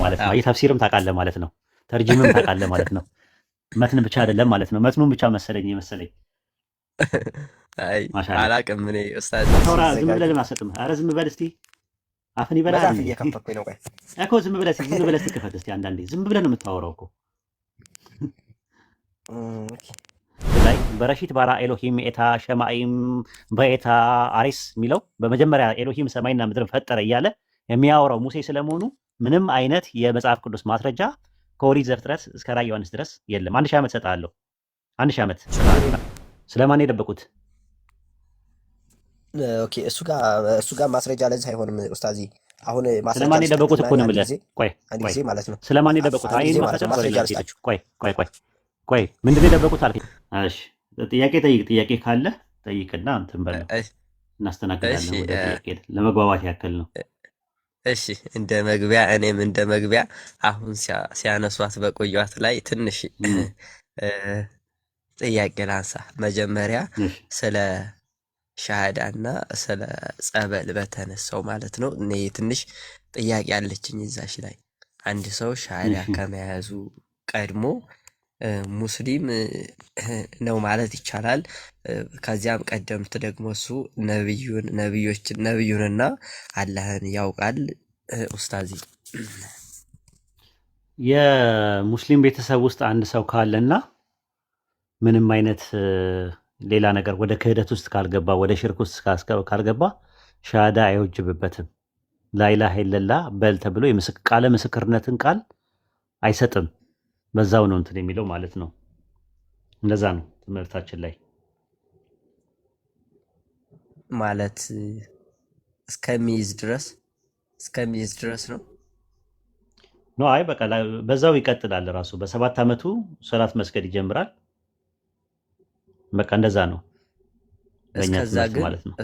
ማለት ነው። አዎ። አየህ ተፍሲርም ታውቃለህ ማለት ነው። ተርጂምም ታውቃለህ ማለት ነው። መትን ብቻ አይደለም ማለት ነው። መትኑን ብቻ መሰለኝ የመሰለኝ። አይ ማሻአላ አላቅም እኔ ኡስታዝ። ታውራ ዝም ሲዘጋጁ ብለህ ለምን አሰጥም? ኧረ ዝም በል እስቲ አፍን ይበላል መጽሐፍ እንዴ? እየከፈትኩኝ ነው። ቆይ እኮ ዝም ብለህ እስቲ ዝም ብለህ እስቲ ክፈት እስቲ። አንዳንዴ ዝም ብለህ ነው የምታወራው እኮ። Okay። ላይ בראשית ברא אלוהים את השמים ואת הארץ የሚለው በመጀመሪያ ኤሎሂም ሰማይና ምድርን ፈጠረ እያለ የሚያወራው ሙሴ ስለመሆኑ ምንም አይነት የመጽሐፍ ቅዱስ ማስረጃ ከኦሪት ዘፍጥረት እስከ ራዕየ ዮሐንስ ድረስ የለም። 1000 ዓመት እሰጥሃለሁ። 1000 ዓመት። ችግር የለም። ስለማን የደበቁት? Okay፣ እሱ ጋር ማስረጃ ለዚህ አይሆንም ኡስታዚ። አሁን ማስረጃ ስለማን የደበቁት ልስጣችሁና እኮ ነው አንድ የምልህ። ጊዜ ቆይ አንድ ቆይ ጊዜ ማለት ነው ስለማን የደበቁት? አንድ አይ ጊዜ ይሄን ማለት ነው ማስረጃ ማስረጃ አይደለም። ልስጣችሁ። ቆይ ቆይ ቆይ ቆይ ምንድን ነው የደበቁት አልከኝ? እሺ ጥያቄ ጠይቅ። ጥያቄ ካለ ጠይቅና እንትን በለው እሺ እናስተናግዳለን። ወደ ጥያቄ ለመግባባት ያክል ነው። እሺ እንደ መግቢያ እኔም እንደ መግቢያ አሁን ሲያነሷት በቆዩት ላይ ትንሽ እም፣ እ፣ ጥያቄ ላንሳ። መጀመሪያ እሺ ስለ ሻሃዳ እና ስለ ጸበል በተነሳው ማለት ነው። እኔ ትንሽ ጥያቄ አለችኝ እዛሽ ላይ። አንድ ሰው ሻሃዳ እሺ ከመያዙ ቀድሞ ሙስሊም ነው ማለት ይቻላል። ከዚያም ቀደምት ደግሞ እሱ ነብዩን ነብዮችን ነብዩንና አላህን ያውቃል። ኡስታዚ የሙስሊም ቤተሰብ ውስጥ አንድ ሰው ካለና ምንም አይነት ሌላ ነገር ወደ ክህደት ውስጥ ካልገባ፣ ወደ ሽርክ ውስጥ ካልገባ ሻሃዳ አይወጅብበትም። ላኢላሃ ኢለላህ በል ተብሎ ቃለ ምስክርነትን ቃል አይሰጥም። በዛው ነው እንትን የሚለው ማለት ነው። እንደዛ ነው ትምህርታችን ላይ። ማለት እስከሚይዝ ድረስ እስከሚይዝ ድረስ ነው። No አይ በቃ በዛው ይቀጥላል። ራሱ በ7 ዓመቱ ሶላት መስገድ ይጀምራል። በቃ እንደዛ ነው በእኛ እስከዛ ትምህርት ግን ማለት ነው።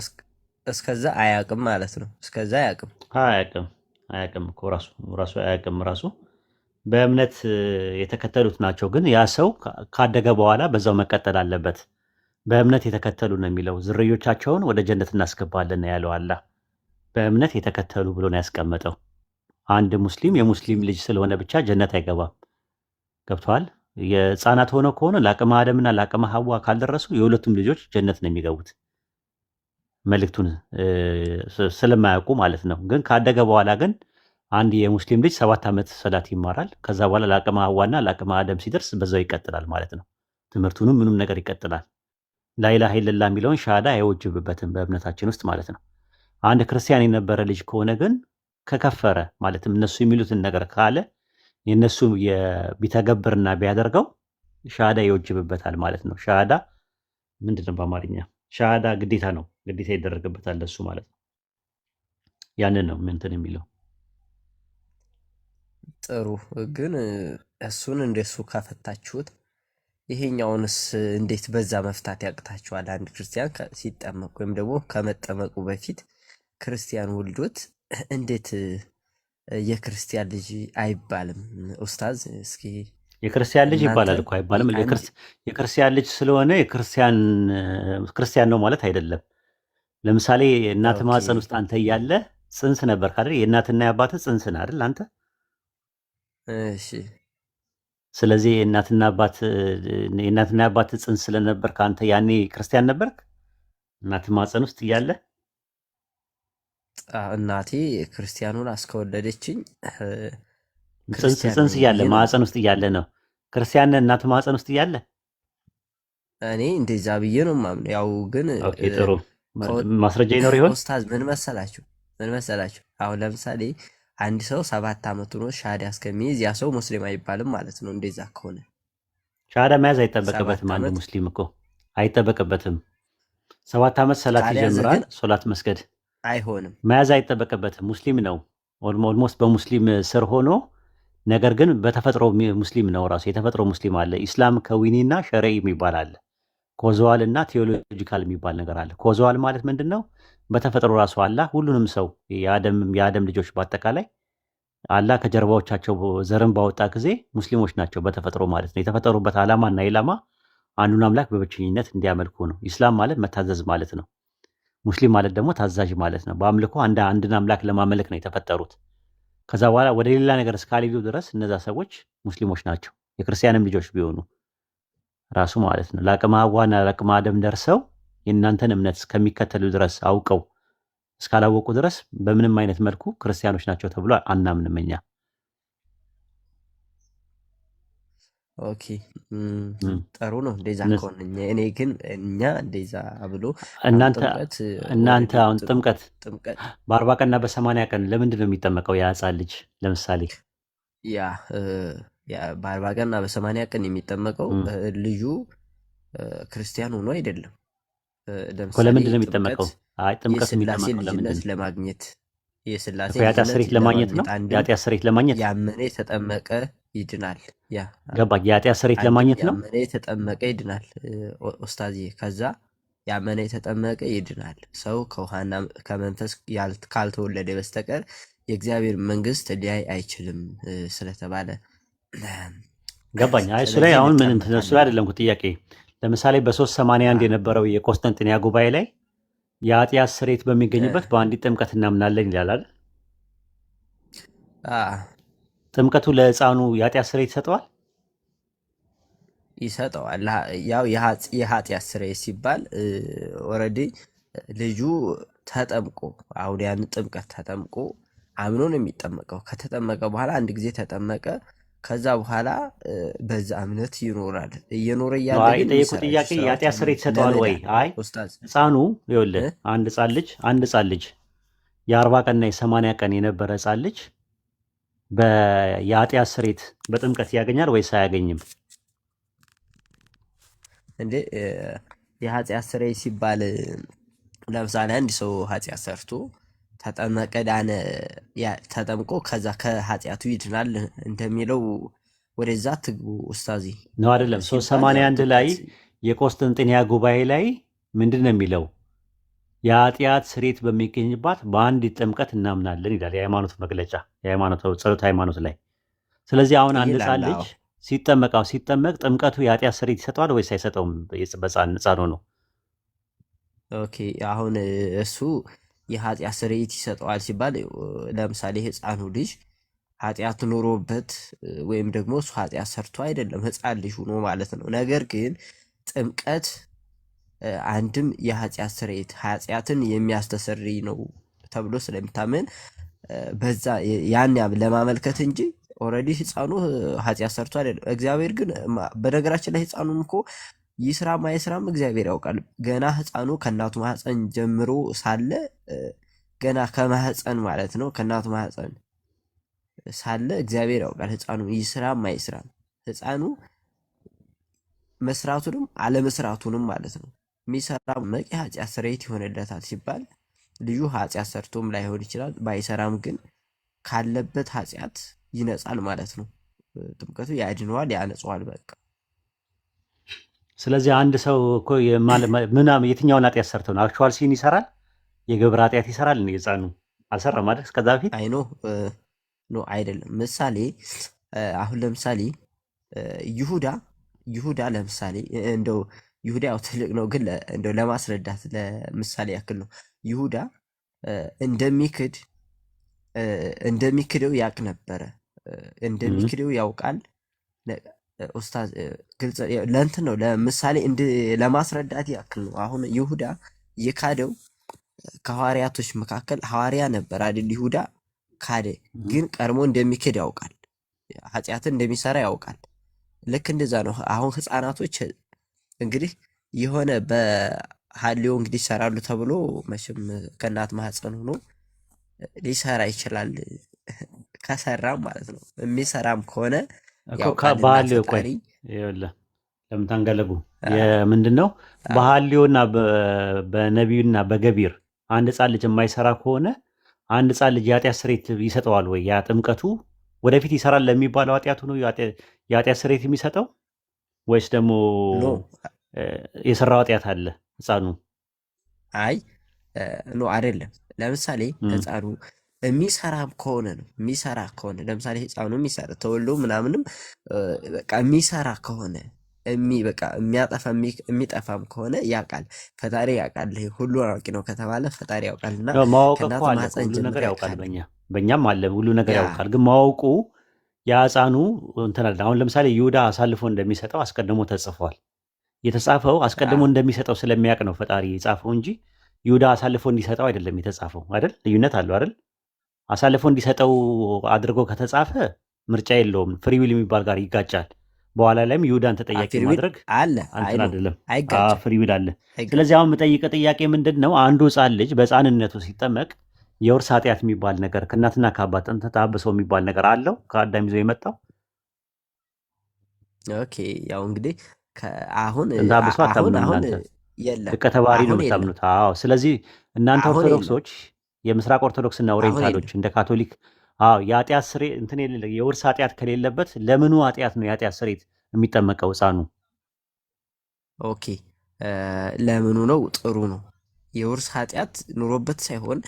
እስከዛ አያውቅም ማለት ነው። እስከዛ አያውቅም። አያውቅም አያውቅም እኮ ራሱ ራሱ አያውቅም። ራሱ በእምነት የተከተሉት ናቸው። ግን ያ ሰው ካደገ በኋላ በዛው መቀጠል አለበት። በእምነት የተከተሉ ነው የሚለው። ዝርዮቻቸውን ወደ ጀነት እናስገባለን ነው ያለው አላህ። በእምነት የተከተሉ ብሎ ነው ያስቀመጠው። አንድ ሙስሊም የሙስሊም ልጅ ስለሆነ ብቻ ጀነት አይገባም። ገብተዋል። የህፃናት ሆነው ከሆነ ለአቅመ አደምና ለአቅመ ሐዋ ካልደረሱ የሁለቱም ልጆች ጀነት ነው የሚገቡት። መልእክቱን ስለማያውቁ ማለት ነው። ግን ካደገ በኋላ ግን አንድ የሙስሊም ልጅ 7 ዓመት ሰላት ይማራል። ከዛ በኋላ ለአቅመ ሐዋና ለአቅመ አደም ሲደርስ በዛው ይቀጥላል ማለት ነው። ትምህርቱንም ምኑም ነገር ይቀጥላል። ላኢላሃ ኢለላህ የሚለውን ሻሃዳ አይወጅብበትም በእምነታችን ውስጥ ማለት ነው። አንድ ክርስቲያን የነበረ ልጅ ከሆነ ግን ከከፈረ፣ ማለትም እነሱ የሚሉትን ነገር ካለ፣ የእነሱ ቢተገብርና ቢያደርገው ሻሃዳ ይወጅብበታል ማለት ነው። ሻሃዳ ምንድን ነው በአማርኛ? ሻሃዳ ግዴታ ነው፣ ግዴታ ይደረግበታል ለሱ ማለት ነው። ያንን ነው ምንትን የሚለው። ጥሩ፣ ግን እሱን እንደሱ ከፈታችሁት ይሄኛውንስ እንዴት በዛ መፍታት ያቅታችኋል? አንድ ክርስቲያን ሲጠመቅ ወይም ደግሞ ከመጠመቁ በፊት ክርስቲያን ወልዶት እንዴት የክርስቲያን ልጅ አይባልም? ኡስታዝ እስኪ የክርስቲያን ልጅ እናንተ ይባላል እኮ አይባልም? አንድ የክርስቲያን ልጅ ስለሆነ የክርስቲያን ክርስቲያን ነው ማለት አይደለም። ለምሳሌ እናት ማህፀን ውስጥ አንተ እያለ ጽንስ ነበር አይደል? የእናትና የአባትህ ጽንስ ነህ አይደል አንተ? እሺ። ስለዚህ የእናትና የአባት ጽንስ ስለነበር ከአንተ ያኔ ክርስቲያን ነበርክ እናት ማህፀን ውስጥ እያለ? እናቴ ክርስቲያኑን አስከወለደችኝ ጽንስ ክርስቲያን ጽንስ ነኝ እያለ ብዬ ነው። ማህፀን ውስጥ እያለ ነው ክርስቲያን ነህ እናት ማህፀን ውስጥ እያለ? እኔ እንደዛ ብዬ ነው የማምነው። ያው ግን Okay ጥሩ፣ ማስረጃ ይኖር ይሆን? ኡስታዝ ምን መሰላችሁ፣ አሁን ለምሳሌ አንድ ሰው 7 ዓመቱ ነው ሻሃዳ እስከሚይዝ ያ ሰው ሙስሊም አይባልም ማለት ነው። እንደዛ ከሆነ ሻሃዳ መያዝ 7 አይጠበቅበትም። አንድ ዓመት ሙስሊም እኮ አይጠበቅበትም። 7 ዓመት ሰላት ካልያዘ ይጀምራል። ግን ሶላት መስገድ አይሆንም። መያዝ አይጠበቅበትም። ሙስሊም ነው። Almost በሙስሊም ስር ሆኖ ነገር ግን በተፈጥሮ ሙስሊም ነው። ራሱ የተፈጥሮ ሙስሊም አለ። ኢስላም ከዊኒ እና ሸረዒ የሚባል አለ። Causal እና theological የሚባል ነገር አለ። Causal ማለት ምንድን ነው? በተፈጥሮ ራሱ አላህ ሁሉንም ሰው የአደም ልጆች በአጠቃላይ አላህ ከጀርባዎቻቸው ዘርን ባወጣ ጊዜ ሙስሊሞች ናቸው በተፈጥሮ ማለት ነው። የተፈጠሩበት ዓላማና ኢላማ አንዱን አምላክ በብቸኝነት እንዲያመልኩ ነው። ኢስላም ማለት መታዘዝ ማለት ነው። ሙስሊም ማለት ደግሞ ታዛዥ ማለት ነው። በአምልኮ አንድን አምላክ ለማመለክ ነው የተፈጠሩት። ከዛ በኋላ ወደ ሌላ ነገር እስካልሄዱ ድረስ እነዛ ሰዎች ሙስሊሞች ናቸው፣ የክርስቲያንም ልጆች ቢሆኑ ራሱ ማለት ነው። ለአቅመ ሔዋንና ለአቅመ አደም ደርሰው የእናንተን እምነት እስከሚከተሉ ድረስ አውቀው እስካላወቁ ድረስ በምንም አይነት መልኩ ክርስቲያኖች ናቸው ተብሎ አናምንም እኛ። Okay እም። ጥሩ ነው እንደዛ ከሆነ። እኔ ግን እኛ እንደዛ ብሎ አሁን እናንተ ጥምቀት እናንተ already አሁን ጥምቀት ጥምቀት በ40 ቀንና በ80 ቀን ለምንድን ነው የሚጠመቀው ያ ሕፃን ልጅ? ለምሳሌ ያ ያ በ40 ቀንና በ80 ቀን የሚጠመቀው እም። ልጁ ክርስቲያን ሆኖ አይደለም። እኮ ለምሳሌ ለምንድን ነው ጥምቀት የሚጠመቀው? አይ ጥምቀቱ የስላሴ የሚጠመቀው ለምንድን ልጅነት ነው? ለማግኘት የስላሴ እኮ የኃጢአት ልጅነት ስርየት ለማግኘት ለማግኘት ነው። አንድም የኃጢአት ስርየት ለማግኘት ያመነ የተጠመቀ ይድናል። ያ ገባ። የኃጢአት ስርየት አንድም ለማግኘት ነው። ያመነ የተጠመቀ ይድናል። ኡስታዝዬ፣ ከዛ ያመነ የተጠመቀ ይድናል። ሰው ከውሃና ከመንፈስ ካልተወለደ በስተቀር የእግዚአብሔር መንግስት ሊያይ አይችልም ስለተባለ ገባኝ። አይ እሱ ላይ ስለዚህ አሁን ምን እንትን እሱ ላይ እንጠመቃለን። አይደለም እኮ ጥያቄ። ለምሳሌ በ381 የነበረው የቆስጠንጥንያ ጉባኤ ላይ የኃጢአት ስርየት በሚገኝበት በአንዲት ጥምቀት እናምናለን ይላል አይደል? ጥምቀቱ ለሕፃኑ የኃጢአት ስርየት ይሰጠዋል? ይሰጠዋል። ያው የኃጢአት ስርየት ሲባል already ልጁ ተጠምቆ አሁን ያን ጥምቀት ተጠምቆ አምኖ ነው የሚጠመቀው። ከተጠመቀ በኋላ አንድ ጊዜ ተጠመቀ። ከዛ በኋላ በዛ እምነት ይኖራል። እየኖረ ነው። እያለ አይ ግን የጠየቁ የሚሰራቸው ጥያቄ ስራዎች የኃጢአት አሉ። ስርየት ይሰጠዋል ወይ? ለመዳን አይ ኡስታዝ ሕፃኑ ይኸውልህ፣ እ? አንድ ሕፃን ልጅ የ40 ቀንና የ80 ቀን የነበረ ሕፃን ልጅ የኃጢአት ስርየት በጥምቀት ያገኛል ወይስ አያገኝም? እንዴ የኃጢአት ስርየት ሲባል ለምሳሌ አንድ ሰው ኃጢአት ሰርቶ ተጠመቀ፣ ዳነ፣ ተጠምቆ ከዛ ከኃጢአቱ ይድናል እንደሚለው ወደዛ ትግቡ ኡስታዚ ነው አይደለም? ሶስት ሲባል ሰማንያ ያው አንድ ላይ ጥምቀት የቆስጠንጥንያ ጉባኤ ላይ ምንድን ነው የሚለው? የኃጢአት ስርየት በሚገኝባት በአንድ ጥምቀት እናምናለን ይላል የሃይማኖት መግለጫ፣ የሃይማኖት ጸሎተ ሃይማኖት ላይ። ስለዚህ አሁን አንድ ይላል። ሕፃን ልጅ አዎ ሲጠመቅ ጥምቀቱ የኃጢአት ስርየት ይሰጠዋል ወይስ አይሰጠውም? በሕፃን ሆኖ Okay አሁን እሱ የኃጢአት ስርየት ይሰጠዋል ሲባል ለምሳሌ ህፃኑ ልጅ ኃጢአት ኖሮበት ወይም ደግሞ እሱ ኃጢአት ሰርቶ አይደለም ህፃን ልጅ ሆኖ ማለት ነው። ነገር ግን ጥምቀት አንድም የኃጢአት ስርየት ኃጢአትን የሚያስተሰርይ ነው ተብሎ ስለሚታመን በዛ ያን ለማመልከት እንጂ already ህፃኑ ኃጢአት ሰርቶ አይደለም። እግዚአብሔር ግን በነገራችን ላይ ህፃኑም እኮ ይስራም አይስራም እግዚአብሔር ያውቃል። ገና ህፃኑ ከእናቱ ማህፀን ጀምሮ ሳለ ገና ከማህፀን ማለት ነው ከእናቱ ማህፀን ሳለ እግዚአብሔር ያውቃል ህፃኑ ይስራም አይስራም። ህፃኑ መስራቱንም አለመስራቱንም ማለት ነው። የሚሰራ መቂ ኃጢአት ስርየት ይሆንለታል ሲባል ልጁ ኃጢአት ሰርቶም ላይሆን ይችላል። ባይሰራም ግን ካለበት ኃጢአት ይነጻል ማለት ነው። ጥምቀቱ ያድነዋል፣ ያነጸዋል። በቃ ስለዚህ አንድ ሰው እኮ ምናምን የትኛውን ኃጢአት ሰርተው ነው actual sin ይሰራል? የግብር ኃጢአት ይሰራል? እንዴ ህፃኑ አልሰራም ማለት እስከዛ በፊት አይ no no አይደለም። ምሳሌ አሁን ለምሳሌ ይሁዳ ይሁዳ ለምሳሌ እንደው ይሁዳ ያው ትልቅ ነው፣ ግን እንደው ለማስረዳት ለምሳሌ ያክል ነው። ይሁዳ እንደሚክድ እንደሚክደው ያውቅ ነበረ። እንደሚክደው ያውቃል። ኡስታዝ ግልጽ ለእንትን ነው ለምሳሌ ለማስረዳት ያክል ነው። አሁን ይሁዳ የካደው ከሐዋርያቶች መካከል ሐዋርያ ነበር አይደል? ይሁዳ ካደ፣ ግን ቀድሞ እንደሚክድ ያውቃል። ኃጢአትን እንደሚሰራ ያውቃል። ልክ እንደዛ ነው። አሁን ህፃናቶች እንግዲህ የሆነ በሀሌው እንግዲህ ይሰራሉ ተብሎ መቼም ከእናት ማህፀን ሆኖ ሊሰራ ይችላል። ከሰራም ማለት ነው የሚሰራም ከሆነ እኮ ያውቃልና በሐልዮ ቆይ ፈጣሪ ይኸውልህ ለምን ታንገለጉ? ምንድን ነው በሐልዮና በነቢዩና በገቢር አንድ ህፃን ልጅ የማይሰራ ከሆነ አንድ ህፃን ልጅ የኃጢአት ስርየት ይሰጠዋል ወይ? ያ ጥምቀቱ ወደፊት ይሰራል ለሚባለው ኃጢአቱ ነው የኃጢአት ስርየት የሚሰጠው ወይስ ደግሞ No የሰራው ኃጢአት አለ ህፃኑ? አይ no አይደለም። ለምሳሌ ህፃኑ የሚሰራም ከሆነ ነው የሚሰራ ከሆነ ለምሳሌ ህፃኑ የሚሰራ ተወልዶ ምናምንም በቃ የሚሰራ ከሆነ በቃ የሚያጠፋ የሚጠፋም ከሆነ ያውቃል፣ ፈጣሪ ያውቃል። ይሄ ሁሉ አዋቂ ነው ከተባለ ፈጣሪ ያውቃልና ያው ማወቅ እኮ ከእናቱ አለ እኮ ማህፀን ሁሉ ጀምሮ ነገር ያውቃል ያውቃል። በእኛ በእኛም አለ፣ ሁሉ ነገር ያ ያውቃል። ግን ማወቁ የሕፃኑ እንትን አለ። አሁን ለምሳሌ ይሁዳ አሳልፎ እንደሚሰጠው አስቀድሞ ተጽፏል። የተጻፈው ያ አስቀድሞ እንደሚሰጠው ስለሚያውቅ ነው ፈጣሪ የጻፈው እንጂ ይሁዳ አሳልፎ እንዲሰጠው አይደለም የተጻፈው አይደል? ልዩነት አለው አይደል? አሳልፎ እንዲሰጠው አድርጎ ከተጻፈ ምርጫ የለውም። Free will የሚባል ጋር ይጋጫል። በኋላ ላይም ይሁዳን ተጠያቂ Free will ማድረግ አለ። አይ እንትን ነው አይደለም። አይጋጭም፣ Free will አለ። ስለዚህ አይጋጭም። አሁን የምጠይቀህ ጥያቄ ምንድን ነው? አንዱ ሕፃን ልጅ በሕፃንነቱ ሲጠመቅ የውርስ ኃጢአት የሚባል ነገር ከእናትና ከአባት ጥንተ ተአብሶ የሚባል ነገር አለው ከአዳም ይዞ የመጣው? Okay፣ ያው እንግዲህ አሁን ጥንተ አብሶ አሁን አታምኑም አሁን እናንተ፣ የለም፣ ልቀ ተባሪ ነው አሁን የለም፣ የምታምኑት። አዎ። ስለዚህ እናንተ አሁን የለም፣ ኦርቶዶክሶች፣ የምስራቅ ኦርቶዶክስና አሁን ኦሪየንታሎች የለም። እንደ ካቶሊክ፣ አዎ፣ የኃጢአት ስርየት እንትን የሌለ የውርስ ኃጢአት ከሌለበት ለምኑ ኃጢአት ነው የኃጢአት ስርየት የሚጠመቀው ሕፃኑ? Okay፣ ለምኑ ነው? ጥሩ ነው። የውርስ ኃጢአት ኑሮበት ሳይሆን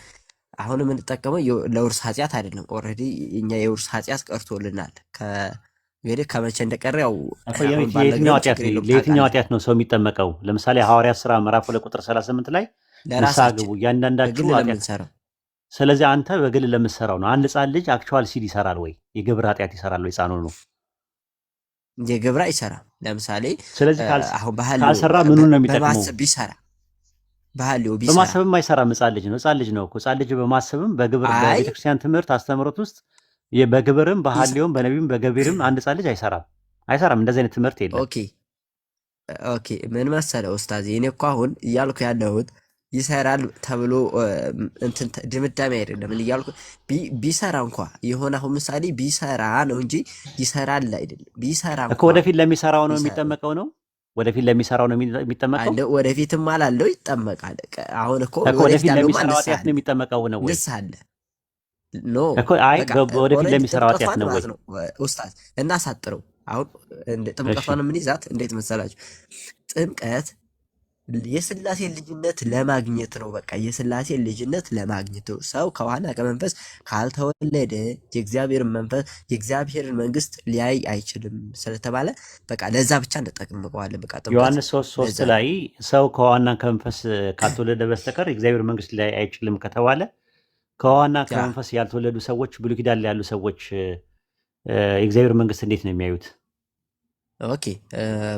አሁን የምንጠቀመው ለውርስ ኃጢአት አይደለም። Already እኛ የውርስ ኃጢአት ቀርቶልናል። እንግዲህ ከመቼ እንደቀረ ያው እኮ አሁን የየትኛው ባልነግርህም ኃጢአት ችግር ነው? የለውም፣ ለየትኛው ታውቃለህ። ኃጢአት ነው ሰው የሚጠመቀው? ለምሳሌ ሐዋርያት ሥራ ምዕራፍ 2 ቁጥር 38 ላይ ንስሐ ለራሳችን ግቡ እያንዳንዳችሁ በግል ኃጢአት። ለምንሰራው። ስለዚህ አንተ በግል ለምትሰራው ነው። አንድ ሕፃን ልጅ actual sin ይሰራል ወይ? የግብር ኃጢአት ይሰራል ወይ? ሕፃኑ ነው። የግብር አይሰራም። ለምሳሌ ስለዚህ አሁን ባህልዮ ካልሰራ ምኑን ነው የሚጠቅመው? በማሰብ ቢሰራ፣ ባህልዮ ቢሰራ በማሰብም አይሰራም። ሕፃን ልጅ ነው። ሕፃን ልጅ ነው እኮ። ሕፃን ልጅ በማሰብም በግብር አይ በቤተክርስቲያን ትምህርት አስተምህሮት ውስጥ በግብርም ይሰ በሐልዮም በነቢብም በገቢርም አንድ ሕፃን ልጅ አይሰራም። አይሰራም። እንደዚህ አይነት ትምህርት የለም። Okay okay፣ ምን መሰለ ኡስታዝ፣ እኔ እኮ አሁን እያልኩ ያለሁት ይሰራል ተብሎ እንትን ድምዳሜ አይደለም። እኔ እያልኩ ቢሰራ እንኳ የሆነ አሁን ምሳሌ ቢሰራ ነው እንጂ ይሰራል አይደለም። ቢሰራ እኮ እንኳ ወደፊት ለሚሰራው ነው ቢሰራ የሚጠመቀው ነው። ወደፊት ለሚሰራው ነው የሚጠመቀው። አለ ወደፊትም አላለው ይጠመቃል። አሁን እኮ እኮ ወደፊት ወደፊት ያለውማ ለሚሰራው ንስሐ ኃጢአት አለ ነው የሚጠመቀው ነው ወይ? ንስሐ አለ። No እኮ አይ በቃ ወደፊት Already ለሚሰራው ኃጢአት ጥምቀቷን ነው ወይ? ማለት ነው ኡስታዝ እናሳጥረው። አሁን እሺ ጥምቀቷን ምን ይዛት እንዴት መሰላችሁ? ጥምቀት የስላሴ ልጅነት ለማግኘት ነው። በቃ የስላሴ ልጅነት ለማግኘት ነው። ሰው ከውሃና ከመንፈስ ካልተወለደ የእግዚአብሔርን መንፈስ የእግዚአብሔርን መንግስት ሊያይ አይችልም ስለተባለ በቃ ለዛ ብቻ እንጠቀምበዋለን። በቃ ጥምቀት ዮሐንስ 3:3 ለዛ ነው። ላይ ሰው ከውሃና ከመንፈስ ካልተወለደ በስተቀር የእግዚአብሔር መንግስት ሊያይ አይችልም ከተባለ ከውሃና ያ ከመንፈስ ያልተወለዱ ሰዎች፣ ብሉይ ኪዳን ላይ ያሉ ሰዎች የእግዚአብሔር መንግስት እንዴት ነው የሚያዩት? Okay፣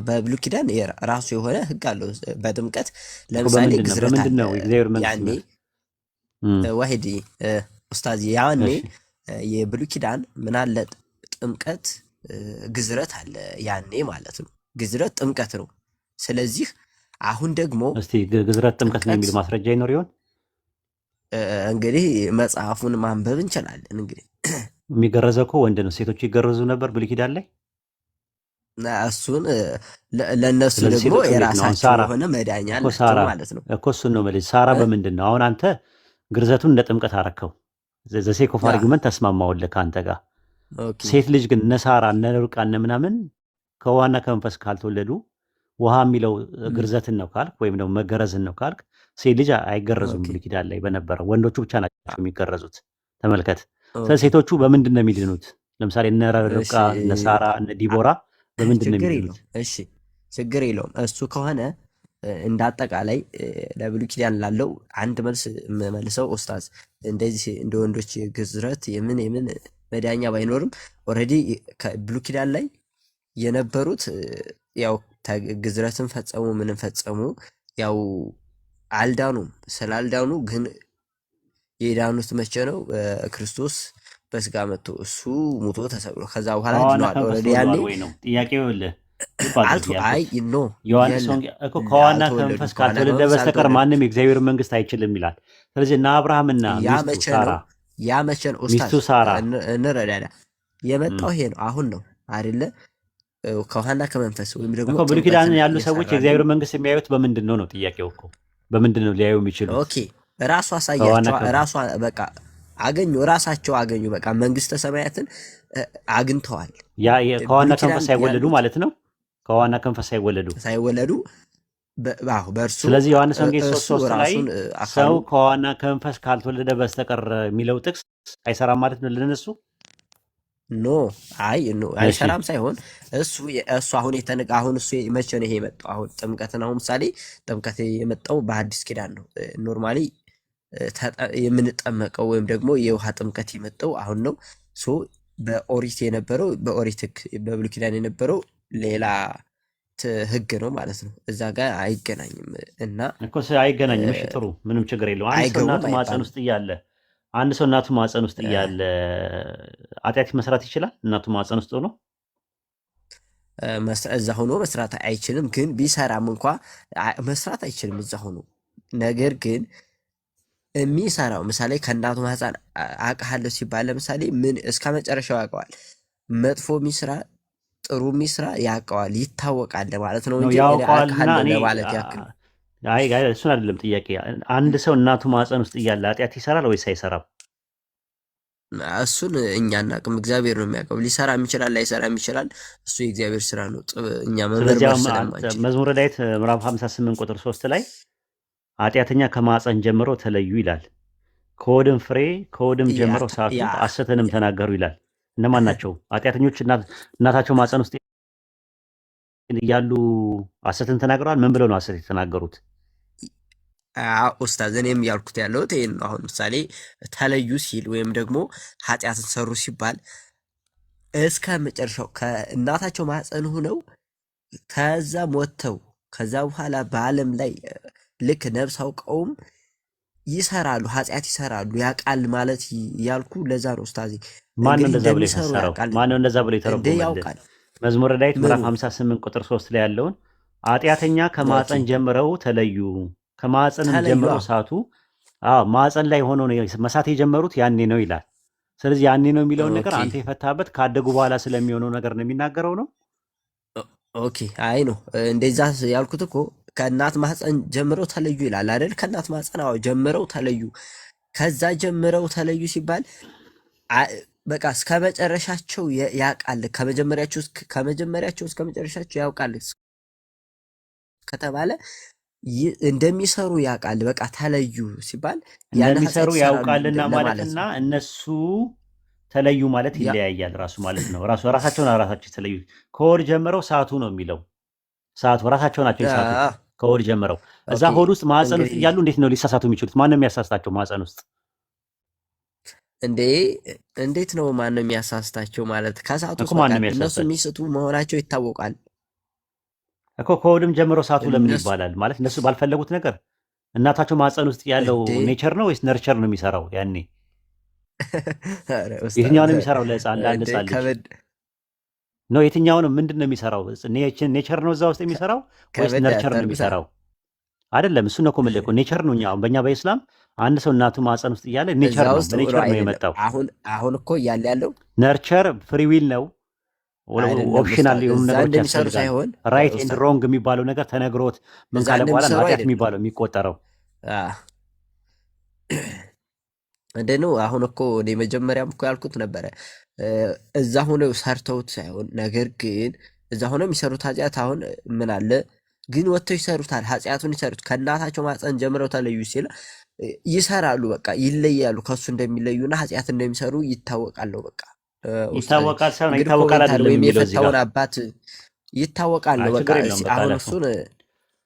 በብሉይ ኪዳን ራሱ የሆነ ህግ አለው። በጥምቀት እኮ ለምሳሌ በምንድን ነው ግዝረት በምንድን አለ። ነው የእግዚአብሔር መንግስት ያኔ የሚያዩት? ዋሂድ ኡስታዝ ያኔ እሺ የብሉይ ኪዳን ምን አለ? ጥምቀት ግዝረት አለ ያኔ ማለት ነው። ግዝረት ጥምቀት ነው። ስለዚህ አሁን ደግሞ እስቲ ግዝረት ጥምቀት ነው ጥምቀት የሚል ማስረጃ ይኖር ይሆን? እንግዲህ መጽሐፉን ማንበብ እንችላለን። እንግዲህ የሚገረዘው እኮ ወንድ ነው። ሴቶች ይገረዙ ነበር ብሉይ ኪዳን ላይ። እና እሱን ለእነሱ ስለዚህ ደግሞ ሴቶቹ እንዴት ነው አሁን የራሳቸው ሳራ የሆነ መዳኛ እኮ አላቸው ሳራ ማለት ነው። እኮ እሱን ነው የምልህ። ሳራ እ? በምንድን ነው አሁን አንተ ግርዘቱን እንደ ጥምቀት አረከው? The sake of ያ argument ተስማማውልህ ከአንተ ጋር። Okay ሴት ልጅ ግን እነ ሳራ እነ ርብቃ እነ ምናምን ከውሃና ከመንፈስ ካልተወለዱ ውሃ የሚለው ግርዘትን ነው ካልክ ወይም ደግሞ መገረዝን ነው ካልክ ሴት ልጅ አይገረዙም። Okay ብሉይ ኪዳን ላይ በነበረው ወንዶቹ ብቻ ናቸው የሚገረዙት። ተመልከት። Okay ስለዚህ ሴቶቹ በምንድን ነው የሚድኑት? ለምሳሌ እነ እሺ ርብቃ እነ ሳራ እነ ዲቦራ በምንድን ነው ችግር የሚድኑት? የለውም። እሺ ችግር የለውም። እሱ ከሆነ እንደ አጠቃላይ ለብሉይ ኪዳን ላለው አንድ መልስ የምመልሰው ኡስታዝ፣ እንደዚህ እንደ ወንዶች ግዝረት የምን የምን መዳኛ ባይኖርም already ከብሉይ ኪዳን ላይ የነበሩት ያው ግዝረትን ፈጸሙ ምንም ፈጸሙ ያው አልዳኑም። ስላልዳኑ ግን የዳኑት መቼ ነው? ክርስቶስ በስጋ መጥቶ እሱ ሙቶ ተሰቅሎ ከዛ በኋላ ከውሃና ድነዋል። ከመንፈስ Already ያኔ ተወልደዋል ወይ ነው ጥያቄው። ይኸውልህ ልብ አድርግ አልቶ አይ ያልኩት No ዮሐንስ የለም ወንጌል እኮ ከውሃና አልተወለዱም። ከመንፈስ ከውሃና ካልተወለደ ከመንፈስ በስተቀር አልተወለዱም። ማንም የእግዚአብሔር መንግስት አይችልም ይላል። ስለዚህ እነ አብርሃምና ያ ሚስቱ መቼ ሳራ ነው? ያ መቼ ነው ኡስታዝ? ሚስቱ ሳራ እንረዳዳ። የመጣው ይሄ ነው አሁን ነው አይደለ? ከውሃና ከመንፈስ ወይም ደግሞ እኮ ብሉይ ኪዳን ጥምቀትን ያሉ ሰዎች የሰራልን የእግዚአብሔር መንግስት የሚያዩት በምንድን ነው ነው ጥያቄው እኮ። በምንድን ነው ሊያዩ የሚችሉት? Okay ራሱ ከውሃና አሳያቸው። ከመንፈስ ራሱ በቃ አገኙ፣ ራሳቸው አገኙ። በቃ መንግስተ ሰማያትን አግኝተዋል። ያ ከውሃና ብሉይ ኪዳን ከመንፈስ ሳይወለዱ ያሉት ማለት ነው። ከውሃና ከመንፈስ ሳይወለዱ ሳይወለዱ በእርሱ ስለዚህ ዮሐንስ ወንጌል ሶስት እሱ ሶስት ላይ ራሱን ሰው አካሉ ከውሃና ከመንፈስ ካልተወለደ በስተቀር የሚለው ጥቅስ አይሰራም ማለት ነው ለነሱ። No አይ no እሺ አይሰራም ሳይሆን እሱ እሱ አሁን የተነቀ አሁን እሱ መቼ ነው ይሄ የመጣው? አሁን ጥምቀትን አሁን ምሳሌ ጥምቀት የመጣው በአዲስ ኪዳን ነው። Normally የምንጠመቀው ወይም ደግሞ የውሃ ጥምቀት የመጣው አሁን ነው። So በኦሪት የነበረው፣ በኦሪት ሕግ በብሉይ ኪዳን የነበረው ሌላ ህግ ነው ማለት ነው። እዛ ጋር አይገናኝም እና እኮ አይገናኝም። እሺ ጥሩ፣ ምንም ችግር የለውም። አንድ ሰው አይገቡም እናቱ ማህፀን አይባልም። ውስጥ እያለ፣ አንድ ሰው እናቱ ማህፀን ውስጥ እያለ ኃጢአት መስራት ይችላል? እናቱ ማህፀን ውስጥ ሆኖ? እዛ ሆኖ መስራት አይችልም። ግን ቢሰራም እንኳ መስራት አይችልም እዛ ሆኖ። ነገር ግን የሚሰራው ምሳሌ ከእናቱ ማህፀን አውቅሃለሁ ሲባል ለምሳሌ ምን እስከ መጨረሻው ያውቀዋል። መጥፎ ሚስራ ጥሩ ሚስራ ያውቀዋል፣ ይታወቃል ማለት ነው ነው እንጂ እኔ ያውቀዋልና አውቅሃለሁ እኔ ለማለት ያክል። አይ አይ፣ እሱን አይደለም ጥያቄ። አንድ ሰው እናቱ ማህፀን ውስጥ እያለ ኃጢአት ይሰራል ወይስ አይሰራም? እሱን እኛ አናውቅም፣ እግዚአብሔር ነው የሚያውቀው። ሊሰራም ይችላል፣ ላይሰራም ይችላል። እሱ የእግዚአብሔር ስራ ነው፣ እኛ ስለዚህ መመርመር አሁን ስለማንችል። መዝሙረ ዳዊት ምዕራፍ 58 ቁጥር 3 ላይ ኃጢአተኛ ከማህፀን ጀምሮ ተለዩ ይላል። ከሆድም ፍሬ ከሆድም ጀምረው ሳቱ ሐሰትንም ተናገሩ ይላል። እነማን ናቸው ኃጢአተኞች? እናታቸው ማህፀን ውስጥ እያሉ ሐሰትን ተናግረዋል። ምን ብለው ነው ሐሰት የተናገሩት? ኡስታዝ፣ እኔም ያልኩት ያለሁት ይሄን ነው። አሁን ምሳሌ ተለዩ ሲል ወይም ደግሞ ኃጢአትን ሰሩ ሲባል እስከ መጨረሻው ከእናታቸው ማህፀን ሆነው ከዛ ሞተው ከዛ በኋላ በዓለም ላይ ልክ ነፍስ አውቀውም ይሰራሉ፣ ኃጢአት ይሰራሉ፣ ያውቃል ማለት ያልኩ ለዛ ነው ኡስታዚ። ማን ነው እንግዲህ እንደዛ ብሎ እንደሚሰሩ የፈሰረው? ያውቃል። ማን ነው እንደዛ ብሎ እንዴ የተረጎመልህ? ያውቃል። መዝሙረ ዳዊት ምዕራፍ ምኑ? 58 ቁጥር 3 ላይ ያለውን ኃጢአተኛ ከማህፀን ጀምረው ተለዩ፣ ከማህፀንም ተለዩ። ጀምረው ሳቱ። አዎ፣ ማህፀን ላይ ሆነው ነው መሳት የጀመሩት፣ ያኔ ነው ይላል። ስለዚህ ያኔ ነው የሚለውን ነገር አንተ የፈታበት ካደጉ በኋላ ስለሚሆነው ነገር ነው የሚናገረው ነው። Okay፣ አይ ነው እንደዛ ያልኩት እኮ ከእናት ማህፀን ጀምረው ተለዩ ይላል አይደል? ከእናት ማህፀን አዎ ጀምረው ተለዩ። ከዛ ጀምረው ተለዩ ሲባል በቃ እስከ መጨረሻቸው ያውቃል። ከመጀመሪያቸው እስከ መጨረሻቸው ያውቃል ከተባለ እንደሚሰሩ ያውቃል። በቃ ተለዩ ሲባል ያን እንደሚሰሩ ኃጢአት ይሰራሉ ያውቃልና ለማለት ማለትና ነው። እነሱ ተለዩ ማለት ይለያያል ራሱ ማለት ነው። ራሱ ራሳቸውን ራሳቸው የተለዩ፣ ከሆድ ጀምረው ሳቱ ነው የሚለው። ሳቱ፣ ራሳቸው ናቸው የሳቱት ከሆድ ጀምረው። እዛ ሆድ ውስጥ ማህፀን ውስጥ እንግዲህ እያሉ እንዴት ነው ሊሳሳቱ የሚችሉት? ማን ነው የሚያሳስታቸው ማህፀን ውስጥ? እንዴ እንዴት ነው ማን ነው የሚያሳስታቸው ማለት? ከሳቱስ እኮ ማን በቃ ነው እነሱ የሚያሳስታቸው? የሚስቱ መሆናቸው ይታወቃል። እኮ ከሆድም ጀምረው ሳቱ ለምን እነሱ ይባላል? ማለት እነሱ ባልፈለጉት ነገር እናታቸው ማህፀን ውስጥ ያለው እንዴ nature ነው ወይስ nurture ነው የሚሰራው? ያኔ ኧረ ኡስታዝ የትኛው ነው የሚሰራው? ለህፃን ለአንድ እንዴ ህፃን ልጅ ከበድ ነው የትኛው ነው? ምንድን ነው የሚሰራው? Nature ነው እዛ ውስጥ የሚሰራው ወይስ ከበድ nurture ነው አታርጉታ። የሚሰራው? አይደለም፣ እሱ ነው እኮ የምልህ እኮ nature ነው። እኛ አሁን በእኛ በኢስላም አንድ ሰው እናቱ ማህፀን ውስጥ እያለ እዛ nature ነው ውስጥ ሆኖ በ nature ነው አይደለም። የመጣው። አሁን አሁን እኮ እያለ ያለው Nurture free will ነው አይደለም optional ኡስታዝ፣ የሆኑ እዛ ነገሮች እንደሚሰሩ ያስፈልጋል። ሳይሆን Right and ኡስታዝ wrong የሚባለው ነገር ተነግሮት ምን እዛ ካለ በኋላ ነው እንደሚሰሩ ኃጢአት አይደለም። የሚባለው የሚቆጠረው። እንዴ ነው አሁን እኮ እኔ መጀመሪያም እኮ ያልኩት ነበረ፣ እዛ ሆነው ሰርተውት ሳይሆን ነገር ግን እዛ ሆነው የሚሰሩት ኃጢአት አሁን ምን አለ ግን ወጥተው ይሰሩታል። ኃጢአቱን ይሰሩት ከእናታቸው ማህፀን ጀምረው ተለዩ ሲል ይሰራሉ። በቃ ይለያሉ። ከእሱ እንደሚለዩና ኃጢአት እንደሚሰሩ ይታወቃል። በቃ ኡስታዝ ይታወቃል ሳይሆን እንግዲህ ይታወቃል commentary አይደለም ወይም የሚለው እዚህ ጋር። የፈታውን አባት ይታወቃል አይ ነው። በቃ ችግር የለውም። በቃ አሁን እለፈው እሱን እለፈው፣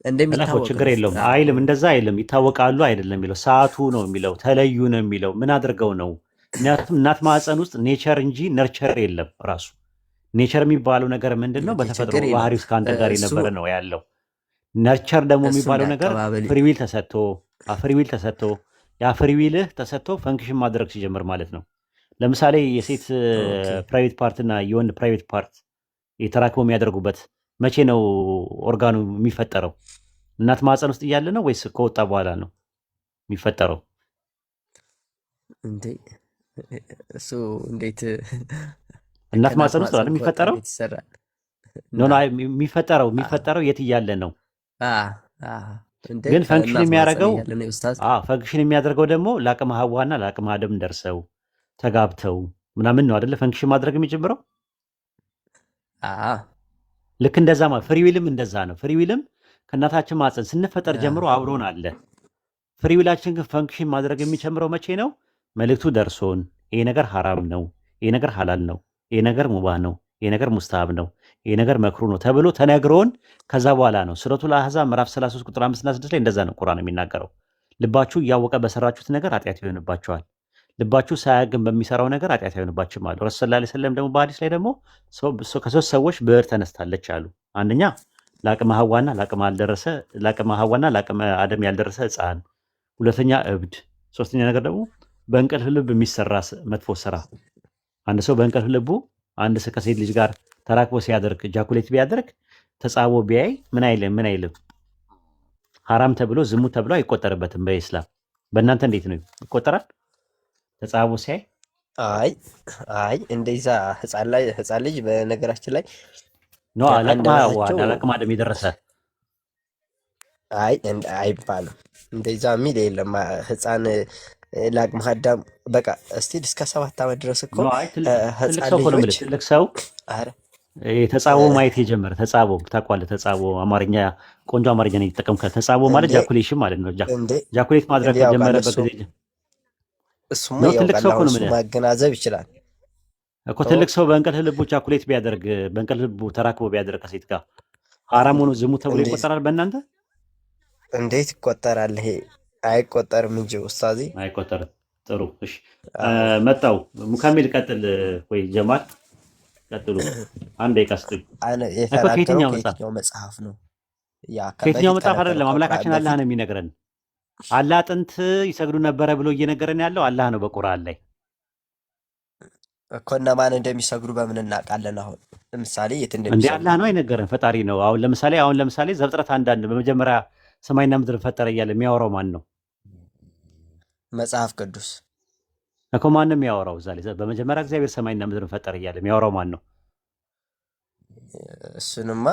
እንደሚታወቅ ችግር ነው። የለውም። አይልም፣ እንደዛ አይልም። ይታወቃሉ አይደለም የሚለው፣ ሳቱ ነው የሚለው፣ ተለዩ ነው የሚለው። ምን አድርገው ነው? ምክንያቱም እናት ማህፀን ውስጥ nature እንጂ nurture የለም። ራሱ nature የሚባለው ነገር ምንድን ነው? Okay፣ በተፈጥሮ ችግር የለውም። ባህሪ ውስጥ ከአንተ ጋር እሱ የነበረ ነው ያለው። Nurture ደግሞ እሱ የሚባለው ነገር እንዳቀባበል free will ተሰጥቶ ያ free will ህ ተሰጥቶ function ማድረግ ሲጀምር ማለት ነው። ለምሳሌ የሴት private part እና የወንድ private part የተራክቦ የሚያደርጉበት መቼ ነው ኦርጋኑ የሚፈጠረው? እናት ማህፀን ውስጥ እያለ ነው ወይስ ከወጣ በኋላ ነው የሚፈጠረው? እንዴ እሱ እንዴት እናት ከእናት ማህፀን ውስጥ ነው ማህፀን አይደል ከወጣ የሚፈጠረው? እንዴት ይሰራል? No እና No፣ አይ፣ የሚፈጠረው የሚፈጠረው የት እያለ ነው? እንዴ ግን function ከእናት ማህፀን የሚያደርገው እያለ ነው ኡስታዝ። Function የሚያደርገው ደግሞ ለአቅመ ሐዋና ለአቅመ አደም ደርሰው ተጋብተው ምናምን ነው አይደለ? Function ማድረግ የሚጀምረው። ልክ እንደዛ ማለት free will ም እንደዛ ነው። Free will ም ከእናታችን ማህፀን ስንፈጠር ጀምሮ አብሮን አለ። Free will ኣችን ግን function ማድረግ የሚጀምረው መቼ ነው? መልእክቱ ደርሶን ይሄ ነገር ሐራም ነው፣ ይሄ ነገር ሐላል ነው፣ ይሄ ነገር ሙባህ ነው፣ ይሄ ነገር ሙስተሃብ ነው፣ ይሄ ነገር መክሩህ ነው ተብሎ ተነግሮን ከዛ በኋላ ነው። ሱረቱል አህዛብ ምዕራፍ 33 ቁጥር 5 እና 6 ላይ እንደዛ ነው ቁርአን የሚናገረው። ልባችሁ እያወቀ በሰራችሁት ነገር ኃጢአት ይሆንባችኋል። ልባችሁ ሳያውቅ ግን በሚሰራው ነገር ኃጢአት አይሆንባችሁም አሉ። ረሱል ሰለላሁ ዐለይሂ ወሰለም ደግሞ በሐዲስ ላይ ደግሞ ከሶስት ሰዎች ብዕር ተነስታለች አሉ። አንደኛ ለአቅመ ሐዋና ለአቅመ አልደረሰ ለአቅመ ሐዋና ለአቅመ አደም ያልደረሰ ሕፃን፣ ሁለተኛ እብድ፣ ሶስተኛ ነገር ደግሞ በእንቅልፍ ልብ የሚሰራ መጥፎ ስራ። አንድ ሰው በእንቅልፍ ልቡ አንድ ሰው ከሴት ልጅ ጋር ተራክቦ ሲያደርግ ejaculate ቢያደርግ ተጻቦ ቢያይ ምን አይልም ምን አይልም ሐራም ተብሎ ዝሙት ተብሎ አይቆጠርበትም በኢስላም። በእናንተ እንዴት ነው ይቆጠራል? ተጻቦ ሲያይ? አይ አይ፣ እንደዛ ህፃን ላይ ህፃን ልጅ በነገራችን ላይ No፣ ለአቅመ ሐዋ አንደበታቸው ለአቅመ አደም የደረሰ። አይ አይባልም። እንደዛ የሚል የለም። ህፃን ለአቅመ አዳም በቃ still እስከ 7 ዓመት ድረስ እኮ No፣ አይ ትልቅ ህፃን ሰው እኮ ነው ልጆች የምልህ። ትልቅ ሰው አረ ተጻቦ ማየት የጀመረ፣ ተጻቦ ታውቀዋለህ? ተጻቦ አማርኛ ቆንጆ አማርኛ ነው የተጠቀምከ። ተጻቦ ማለት እንዴ ejaculation ማለት ነው። እንዴ ejaculate ማድረግ እንዴ ያውቃል ከጀመረበት እሱ ጊዜ እሱማ ነው። ትልቅ ያውቃል። ሰው እኮ አሁን ነው እሱ የምልህ ማገናዘብ ይችላል እኮ። ኦ ትልቅ ሰው በእንቅልፍ ልቡ ejaculate ቢያደርግ፣ በእንቅልፍ ልቡ ተራክቦ ቢያደርግ ከሴት ጋር ሐራም ሆኖ ዝሙት ተብሎ እንዴት ይቆጠራል በእናንተ? እንዴት ይቆጠራል? ይሄ አይቆጠርም እንጂ ኡስታዚ። አይቆጠርም። ጥሩ እሺ፣ አዎ መጣው ሙካሚል ቀጥል፣ ወይ ጀማል ቀጥሉ። አንድ ደቂቃ ስጡኝ አነ እኮ። የተናገረው ከየትኛው መጽሐፍ? ከየትኛው መጽሐፍ ነው? ያ ከየትኛው በፊት መጽሐፍ ከነበረው አይደለም። ከቁርአን አምላካችን አላህ በፊት ነው የሚነግረን። አላህ ጥንት ይሰግዱ ነበረ ብሎ እየነገረን ያለው አላህ ነው በቁርአን ላይ። እኮ እነማን እንደሚሰግዱ በምን እናውቃለን? አሁን ለምሳሌ የት እንዴ እንደሚሰግዱ አላህ ነው አይነገረን፣ ፈጣሪ ነው። አሁን ለምሳሌ ዘፍጥረት 1:1 በመጀመሪያ ሰማይና ምድር ፈጠረ እያለ የሚያወራው ማን ነው? መጽሐፍ ቅዱስ። እኮ ማን ነው የሚያወራው? እዛ ላይ በመጀመሪያ እግዚአብሔር ሰማይና ምድር ፈጠረ እያለ የሚያወራው ማን ነው? እሱንማ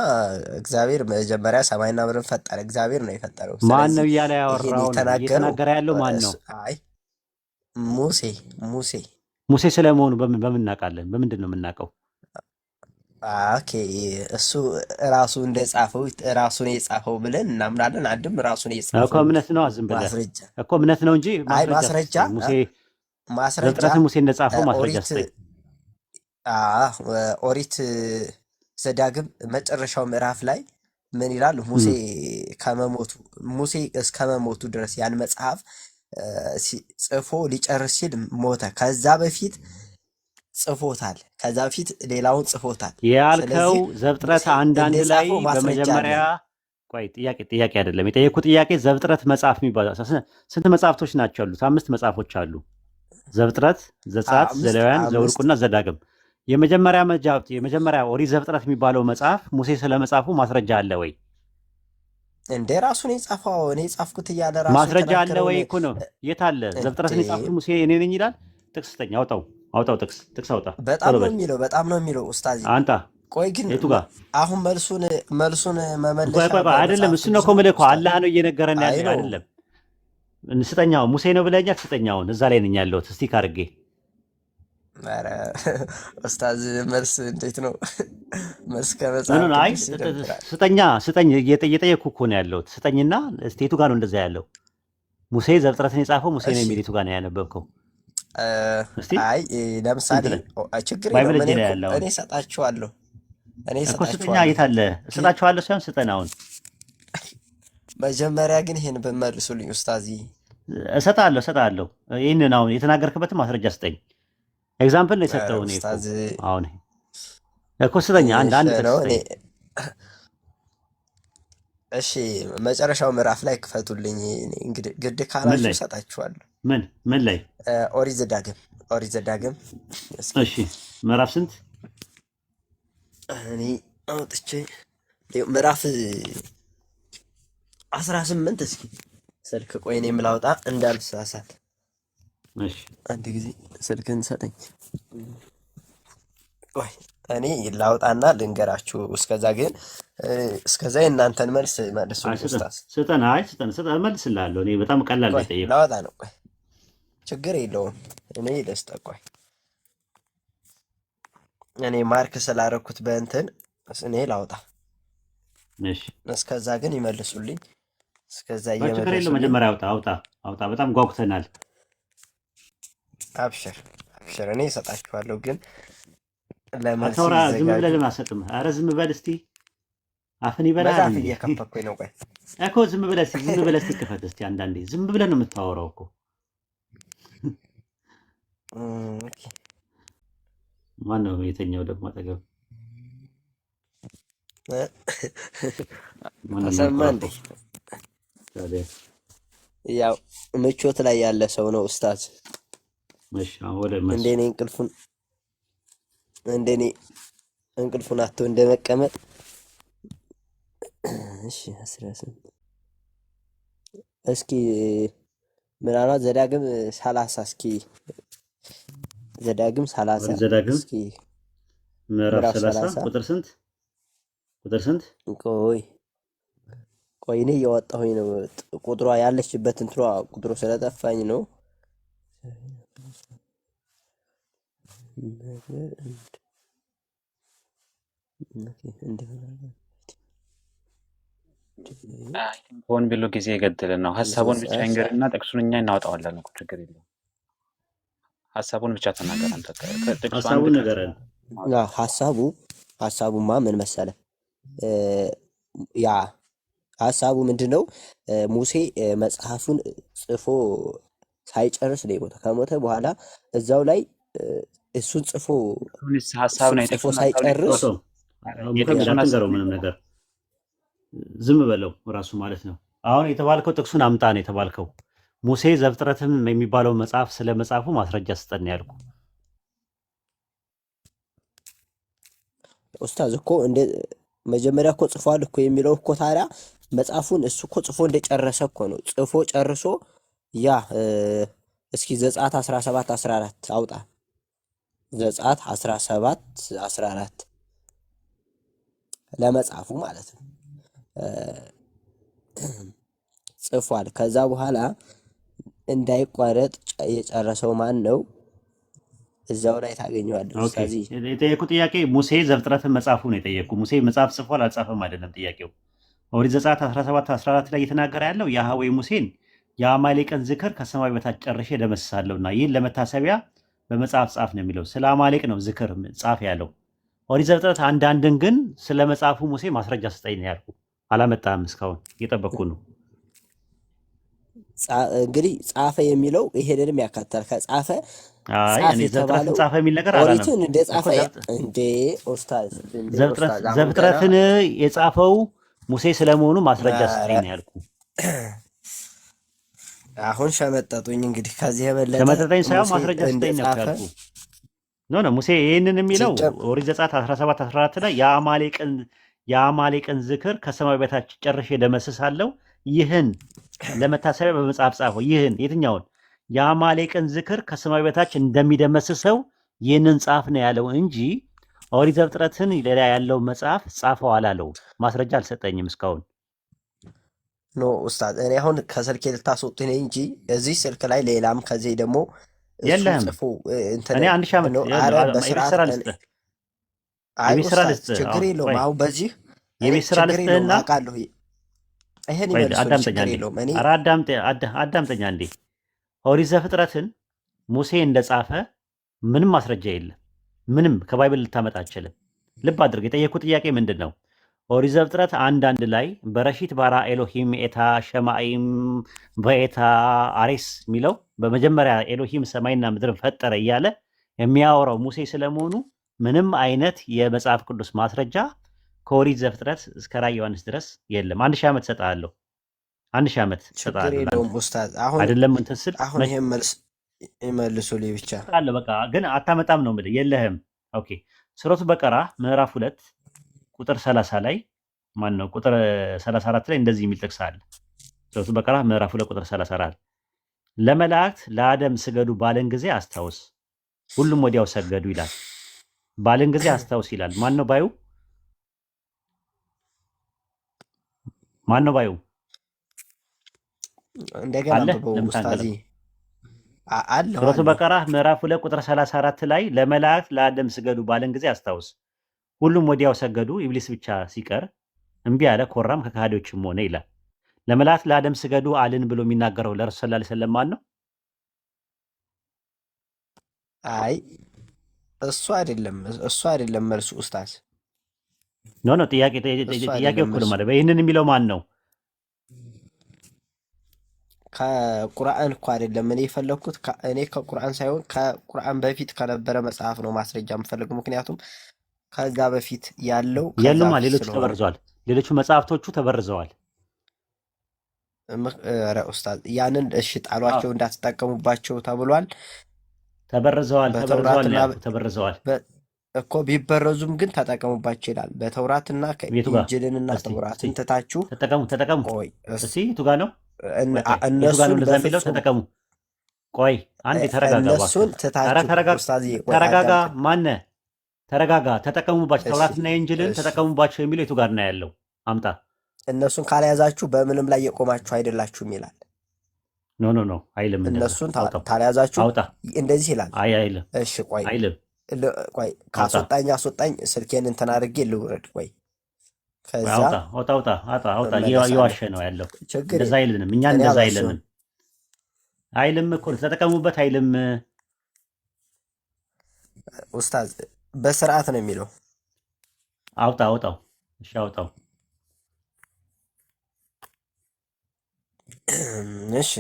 እግዚአብሔር መጀመሪያ ሰማይና ምድርን ፈጠረ፣ እግዚአብሔር ነው የፈጠረው። ማን ስለዚህ ነው እያለ ይሄን ያወራው ነው? የተናገረው እየተናገረ ያለው ማን ነው? አይ ሙሴ ሙሴ። ሙሴ ስለመሆኑ በምን በምን እናውቃለን? በምንድን ነው የምናውቀው? Okay፣ እሱ ራሱ እንደጻፈው ራሱ ነው የጻፈው ብለን እናምናለን። አንድም ራሱ ነው እኮ የጻፈው እምነት ነው። ዝም ብለህ ማስረጃ እኮ እምነት ነው እንጂ አይ ማስረጃ ማስረጃ ስጠኝ። ሙሴ ማስረጃ ዘፍጥረትን ሙሴ እንደጻፈው ማስረጃ ኦሪት ስጠኝ። ኦሪት ዘዳግም መጨረሻው ምዕራፍ ላይ ምን ይላል? ሙሴ ከመሞቱ ሙሴ እስከ መሞቱ ድረስ ያን መጽሐፍ ጽፎ ሊጨርስ ሲል ሞተ። ከዛ በፊት ጽፎታል። ከዛ በፊት ሌላውን ጽፎታል። ያልከው ስለዚህ ዘፍጥረት ሙሴ 1:1 ላይ እንደጻፈው ማስረጃ በመጀመሪያ አለን። ቆይ፣ ጥያቄ ጥያቄ አይደለም የጠየኩ ጥያቄ። ዘፍጥረት መጽሐፍ የሚባለው ስንት መጽሐፍቶች ናቸው ያሉት? አምስት መጽሐፎች አሉ። ዘፍጥረት፣ ዘጸአት፣ አምስት ዘሌዋውያን፣ አምስት ዘኍልቍና ዘዳግም። የመጀመሪያ መጃብት የመጀመሪያ ኦሪት ዘፍጥረት የሚባለው መጽሐፍ ሙሴ ስለ መጽሐፉ ማስረጃ አለ ወይ? እንደ ራሱን የጻፈው እኔ የጻፍኩት እያለ ራሱ ማስረጃ አለ የተናገረውን ወይ እኮ ነው። የት አለ? ዘፍጥረትን እንዴ የጻፍኩት ሙሴ እኔ ነኝ ይላል። ጥቅስ ስጠኝ። አውጣው፣ አውጣው፣ ጥቅስ ጥቅስ አውጣ። በጣም ቶሎ ነው በል የሚለው፣ በጣም ነው የሚለው ኡስታዚ። አንጣ። ቆይ ግን የቱ ጋር? አሁን መልሱን መልሱን ቆይ መመለሻ ቆይ ቆይ፣ አይደለም በመጽሐፍ እሱ ነው ቅዱስ እኮ ነው የምልህ እኮ ኡስታዚ። አላህ ነው እየነገረን አይ ያለ ነው አይደለም። ስጠኛው ሙሴ ነው ብለኛል። ስጠኛውን እዛ ላይ ነኝ ያለሁት stick አድርጌ። ኧረ ኡስታዝ መልስ እንዴት ነው? መልስ No ከመጽሐፍ No፣ አይ ቅዱስ ይደብራል። ስጠኛ ስጠኝ፣ እየጠየኩህ እኮ ነው ያለሁት። ስጠኝና እስቲ የቱ ጋር ነው እንደዛ ያለው? ሙሴ ዘፍጥረትን የጻፈው ሙሴ ነው እሺ የሚል የቱ ጋር ነው ያነበብከው? እስቲ አይ ለምሳሌ ስንት ላይ? ችግር Bible የለውም። እጄ እኔ ላይ እኮ ያለ እኔ አሁን እሰጣችኋለሁ እኔ እኮ ስጠኛ። እሰጣችኋለሁ የት አለ? ግን እሰጣችኋለሁ ሳይሆን ስጠን አሁን። መጀመሪያ ግን ይሄን ብመልሱልኝ ኡስታዚ። እሰጥሃለሁ እሰጥሃለሁ። ይህንን አሁን የተናገርክበትን ማስረጃ ስጠኝ። Example ነው ኧረ የሰጠው እኔ እኮ ኡስታዝ አሁን እኮ ስጠኝ፣ አንድ አንድ እሺ ጥቅስ ነው እኔ ስጠኝ። እሺ መጨረሻው ምዕራፍ ላይ ክፈቱልኝ። እኔ እንግዲህ ግድ ምን ካላችሁ ላይ? እሰጣችኋለሁ። ምን ምን ላይ? ኦሪት ዘዳግም፣ ኦሪት ዘዳግም እስኪ እሺ ምዕራፍ ስንት? እኔ አውጥቼ ይኸው ምዕራፍ 18። እስኪ ስልክ ቆይ እኔም ላውጣ እንዳልሳሳት። እሺ አንድ ጊዜ ስልክን ሰጠኝ። ቆይ እኔ ላውጣና ልንገራችሁ። እስከዛ ግን እስከዛ የእናንተን መልስ አይ መልሱልኝ ስጠን ኡስታዝ። ስጠን፣ አይ ስጠን ስጠን፣ እመልስልሃለሁ። እኔ በጣም ቀላል ነው ቆይ የጠየኩህ። ላወጣ ነው። ቆይ ችግር የለውም። እኔ ልስጥ። ቆይ እኔ mark ስላረኩት በእንትን እኔ ላውጣ። እሺ እስከዛ ግን ይመልሱልኝ። እስከዛ ቆይ ችግር የለውም። እየመለሱልኝ መጀመሪያ አውጣ አውጣ አውጣ። በጣም ጓጉተናል። አብሽር አብሽር፣ እኔ እሰጣችኋለሁ፣ ግን ለመልስ አታውራ። ዝም ብለህ ይዘጋጁ። ለምን አትሰጥም? ኧረ ዝም በል እስቲ። አፍን ይበላል መጽሐፍ እንዴ? እየከፈትኩኝ ነው። ቆይ እኮ ዝም ብለህ እስኪ፣ ዝም ብለህ እስኪ ክፈት እስኪ። አንዳንዴ ዝም ብለህ ነው የምታወራው እኮ። Okay። ማን ነው የተኛው ደግሞ አጠገብ? ማን ነው ተሰማ እንዴ? የሚያንኮራፋው ታዲያ? ያው ምቾት ላይ ያለ ሰው ነው ኡስታዝ። እሺ አሁን ወደ መልሱ። እንደኔ እንቅልፉን እንደኔ እንቅልፉን አጥቶ እንደመቀመጥ። እሺ 18 እስኪ ምናልባት ዘዳግም 30፣ እስኪ ዘዳግም 30። ኦሪት ዘዳግም እስኪ ምዕራፍ ምዕራፍ 30 30። ቁጥር ስንት? ቁጥር ስንት? ቆይ ቆይ፣ እኔ እያወጣሁኝ ነው። ቁጥሯ ያለችበት እንትኗ ቁጥሩ ስለጠፋኝ ነው። ሆን ብሎ ጊዜ የገደለ ነው። ሀሳቡን ብቻ ይንገርና ጥቅሱን እኛ እናወጣዋለን እኮ፣ ችግር የለውም። ሀሳቡን ብቻ ተናገር አንተ። ከጥቅሱ አንድ ሀሳቡን ቃል ንገረን። ስለማወጣ ሀሳቡማ ምን መሰለ፣ ያ ሀሳቡ ምንድን ነው? ሙሴ መጽሐፉን ጽፎ ሳይጨርስ ነው የሞተው። ከሞተ በኋላ እዛው ላይ እሱን ጽፎ እሱንስ ሀሳብ እሱን ነው ጽፎ የጥቅሱን ሀሳብ ነው ሳይጨርስ ተው ሙከሚል የጥቅሱን ሀሳብ አትንገረው ነው ምንም ነገር፣ ዝም በለው ራሱ ማለት ነው። አሁን የተባልከው ጥቅሱን አምጣ ነው የተባልከው። ሙሴ ዘፍጥረትም የሚባለው መጽሐፍ ስለ መጽሐፉ ማስረጃ ስጠን ያልኩ። ኡስታዝ እኮ እንደ መጀመሪያ እኮ ጽፏል እኮ የሚለው እኮ፣ ታዲያ መጽሐፉን እሱ እኮ ጽፎ እንደጨረሰ እኮ ነው። ጽፎ ጨርሶ ያ እስኪ ዘጸአት 17 14 አውጣ። ዘጸአት 17 14 ለመጽሐፉ ማለት ነው ጽፏል። ከዛ በኋላ እንዳይቋረጥ የጨረሰው ማን ነው? እዛው ላይ ታገኘዋለህ። Okay፣ ኡስታዚ የጠየኩ ጥያቄ ሙሴ ዘፍጥረትን መጽሐፉ ነው የጠየኩ። ሙሴ መጽሐፍ ጽፏል አልጻፈም አይደለም ጥያቄው። ኦሪት ዘጸአት 17 14 ላይ እየተናገረ ያለው ያህዌ ሙሴን የአማሌቅን ዝክር ከሰማይ በታች ጨርሼ ደመስሳለሁና ይህን ለመታሰቢያ በመጽሐፍ ጻፍ ነው የሚለው። ስለ አማሌቅ ነው ዝክር ጻፍ ያለው። ኦሪት ዘፍጥረት አንዳንድን ግን ስለ መጽሐፉ ሙሴ ማስረጃ ስጠኝ ነው ያልኩ። አላመጣህም እስካሁን፣ እየጠበቅኩ ነው። እንግዲህ ጻፈ የሚለው ይሄንንም ያካትታል። ከጻፈ አይ ጻፍ እኔ ዘፍጥረትን የተባለው ጻፈ የሚል ነገር አላነም ኦሪትን እንደ እኮ። ጻፈ እንዴ ኡስታዝ፣ እንዴ ዘፍጥረት ኡስታዝ፣ አሁን ገና ዘፍጥረትን የጻፈው ሙሴ ስለመሆኑ ማስረጃ ኧረ ስጠኝ ነው ያልኩ። አሁን ሸመጠጡኝ። እንግዲህ ከዚህ የበለጠ ሸመጠጠኝ ሳይሆን ሙሴ ማስረጃ እንደ ስጠኝ ነው ጻፈ ያልኩ። No no፣ ሙሴ ይህንን የሚለው ሲጀም ኦሪት ዘጸአት 17 14 ላይ የአማሌቅን ዝክር ከሰማይ በታች ጨርሼ ደመስሳለሁ፣ ይህን ለመታሰቢያ በመጽሐፍ ጻፈው። ይህን የትኛውን? የአማሌቅን ዝክር ከሰማይ በታች እንደሚደመስሰው ይህንን ጻፍ ነው ያለው እንጂ ኦሪት ዘፍጥረትን ሌላ ያለው መጽሐፍ ጻፈው አላለው። ማስረጃ አልሰጠኝም እስካሁን። No ኡስታዝ፣ እኔ አሁን ከስልኬ ልታስወጡኝ ነኝ እንጂ እዚህ ስልክ ላይ ሌላም ከዚህ ደግሞ እሱ የለህም። ጽፎ እንትን እኔ 1000 ዓመት ነው። አረ የቤት በስርዓት ስራ ልስጥህ፣ አይ የቤት ስራ ኡስታዝ ልስጥህ። ችግር አሁን የለውም። ቆይ አሁን በዚህ እኔ የቤት ስራ ችግር የለውም ልስጥህና አውቃለሁ። ይሄን ቆይ ይመልሱልኝ፣ አዳምጠኛ ችግር አንዴ። የለውም። እኔ ኧረ አዳምጠኛ አንዴ። ኦሪት ዘፍጥረትን ሙሴ እንደጻፈ ምንም ማስረጃ የለም። ምንም ከ Bible ልታመጣ አትችልም። ልብ አድርግ። የጠየኩት ጥያቄ ምንድን ነው? ኦሪት ዘፍጥረት 1:1 ላይ בראשית ברא אלוהים את השמים ואת הארץ የሚለው በመጀመሪያ ኤሎሂም ሰማይና ምድርን ፈጠረ እያለ የሚያወራው ሙሴ ስለመሆኑ ምንም አይነት የመጽሐፍ ቅዱስ ማስረጃ ከኦሪት ዘፍጥረት እስከ ራዕየ ዮሐንስ ድረስ የለም። 1000 ዓመት እሰጥሃለሁ። 1000 ዓመት ችግር እሰጥሃለሁ ለአንተ። የለውም ኡስታዝ። አሁን አይደለም እንትን ስል አሁን ይሄን መልስ ይመልሱልኝ ብቻ። እሰጥሃለሁ። በቃ ግን አታመጣም ነው የምልህ፣ የለህም። Okay፣ ሱረቱ በቀራ ምዕራፍ 2 ቁጥር 30 ላይ፣ ማን ነው፣ ቁጥር 34 ላይ እንደዚህ የሚል ጥቅስ አለ። ሱረቱ በቀራ ምዕራፍ 2 ቁጥር 34 ለመላእክት ለአደም ስገዱ ባለን ጊዜ አስታውስ፣ ሁሉም ወዲያው ሰገዱ ይላል። ባለን ጊዜ አስታውስ ይላል። ማን ነው ባዩ? ማን ነው ባዩ? እንደገና አለ አንብበው ለምታንገለ ኡስታዚ። አለሁ ሱረቱ አለሁ። በቀራ ምዕራፍ 2 ቁጥር 34 ላይ ለመላእክት ለአደም ስገዱ ባለን ጊዜ አስታውስ፣ ሁሉም ወዲያው ሰገዱ፣ ኢብሊስ ብቻ ሲቀር እምቢ አለ፣ ኮራም፣ ከካሃዲዎችም ሆነ ይላል። ለመላእክት ለአደም ስገዱ አልን ብሎ የሚናገረው ለረሱል ሰለላሁ ዐለይሂ ወሰለም ማን ነው? አይ እሱ አይደለም፣ እሱ አይደለም መልሱ ኡስታዝ፣ No no፣ ጥያቄ እሱ ጥያቄው አይደለም እኮ ነው መልሱ። ማለት ይህንን የሚለው ማን ነው? ከቁርአን እኮ አይደለም እኔ የፈለግኩት፣ እኔ ከቁርአን ሳይሆን ከቁርአን በፊት ከነበረ መጽሐፍ ነው ማስረጃ የምፈልገው። ምክንያቱም ከዛ በፊት ያለው ከዛ የሉማ፣ ፊት ሌሎቹ ስለሆነ። ተበርዘዋል። ሌሎቹ መጽሐፍቶቹ ተበርዘዋል። ኧረ ኡስታዝ ያንን እሺ አዎ ጣሏቸው እንዳትጠቀሙባቸው ተብሏል። ተበርዘዋል፣ ተበርዘዋል ነው በተውራትና ያልኩህ። ተበርዘዋል። እኮ ቢበረዙም ግን ተጠቀሙባቸው ይላል። በተውራትና የቱ ጋር? ከኢንጅልንና እስቲ እስቲ ተውራትን ትታችሁ ተጠቀሙ፣ ተጠቀሙ። ቆይ እስቲ የቱ ጋር ነው? ቆይ ቆይ፣ የቱ ጋር ነው እነሱን እንደዛ የሚለው? በፍጹም ተጠቀሙ። ቆይ አንዴ ተረጋጋ እነሱን እባክህ። ኧረ ትታችሁ ተረጋጋ፣ ኡስታዝዬ ቆይ ተረጋጋ። አዳምጥ። ማነህ? ተረጋጋ። ተጠቀሙባቸው፣ እሺ ተውራትና ኢንጅልን እሺ ተጠቀሙባቸው የሚለው የቱ ጋር ነው ያለው? አምጣ። እነሱን ካልያዛችሁ በምንም ላይ የቆማችሁ አይደላችሁም ይላል። No no no፣ አይልም እንደዛ። እነሱን አውጣው፣ ካልያዛችሁ አውጣ። እንደዚህ ይላል። አይ አይልም፣ እሺ ቆይ አይልም። ቆይ አውጣ፣ ካስወጣኝ አስወጣኝ፣ ስልኬን እንትን አድርጌ ልውረድ። ቆይ ቆይ ከዛ አውጣ፣ አውጣ፣ አውጣ፣ አውጣ፣ አውጣ። እመለሳለሁ። እየዋሸ ነው ያለው። ችግር እንደዛ የለም። አይልንም፣ እኛን እኔ እንደዛ አልዋሸሁም። አይለንም። አይልም እኮ ተጠቀሙበት አይልም። ኡስታዝ በስርዓት ነው የሚለው። አውጣ፣ አውጣው። እሺ አውጣው። እሺ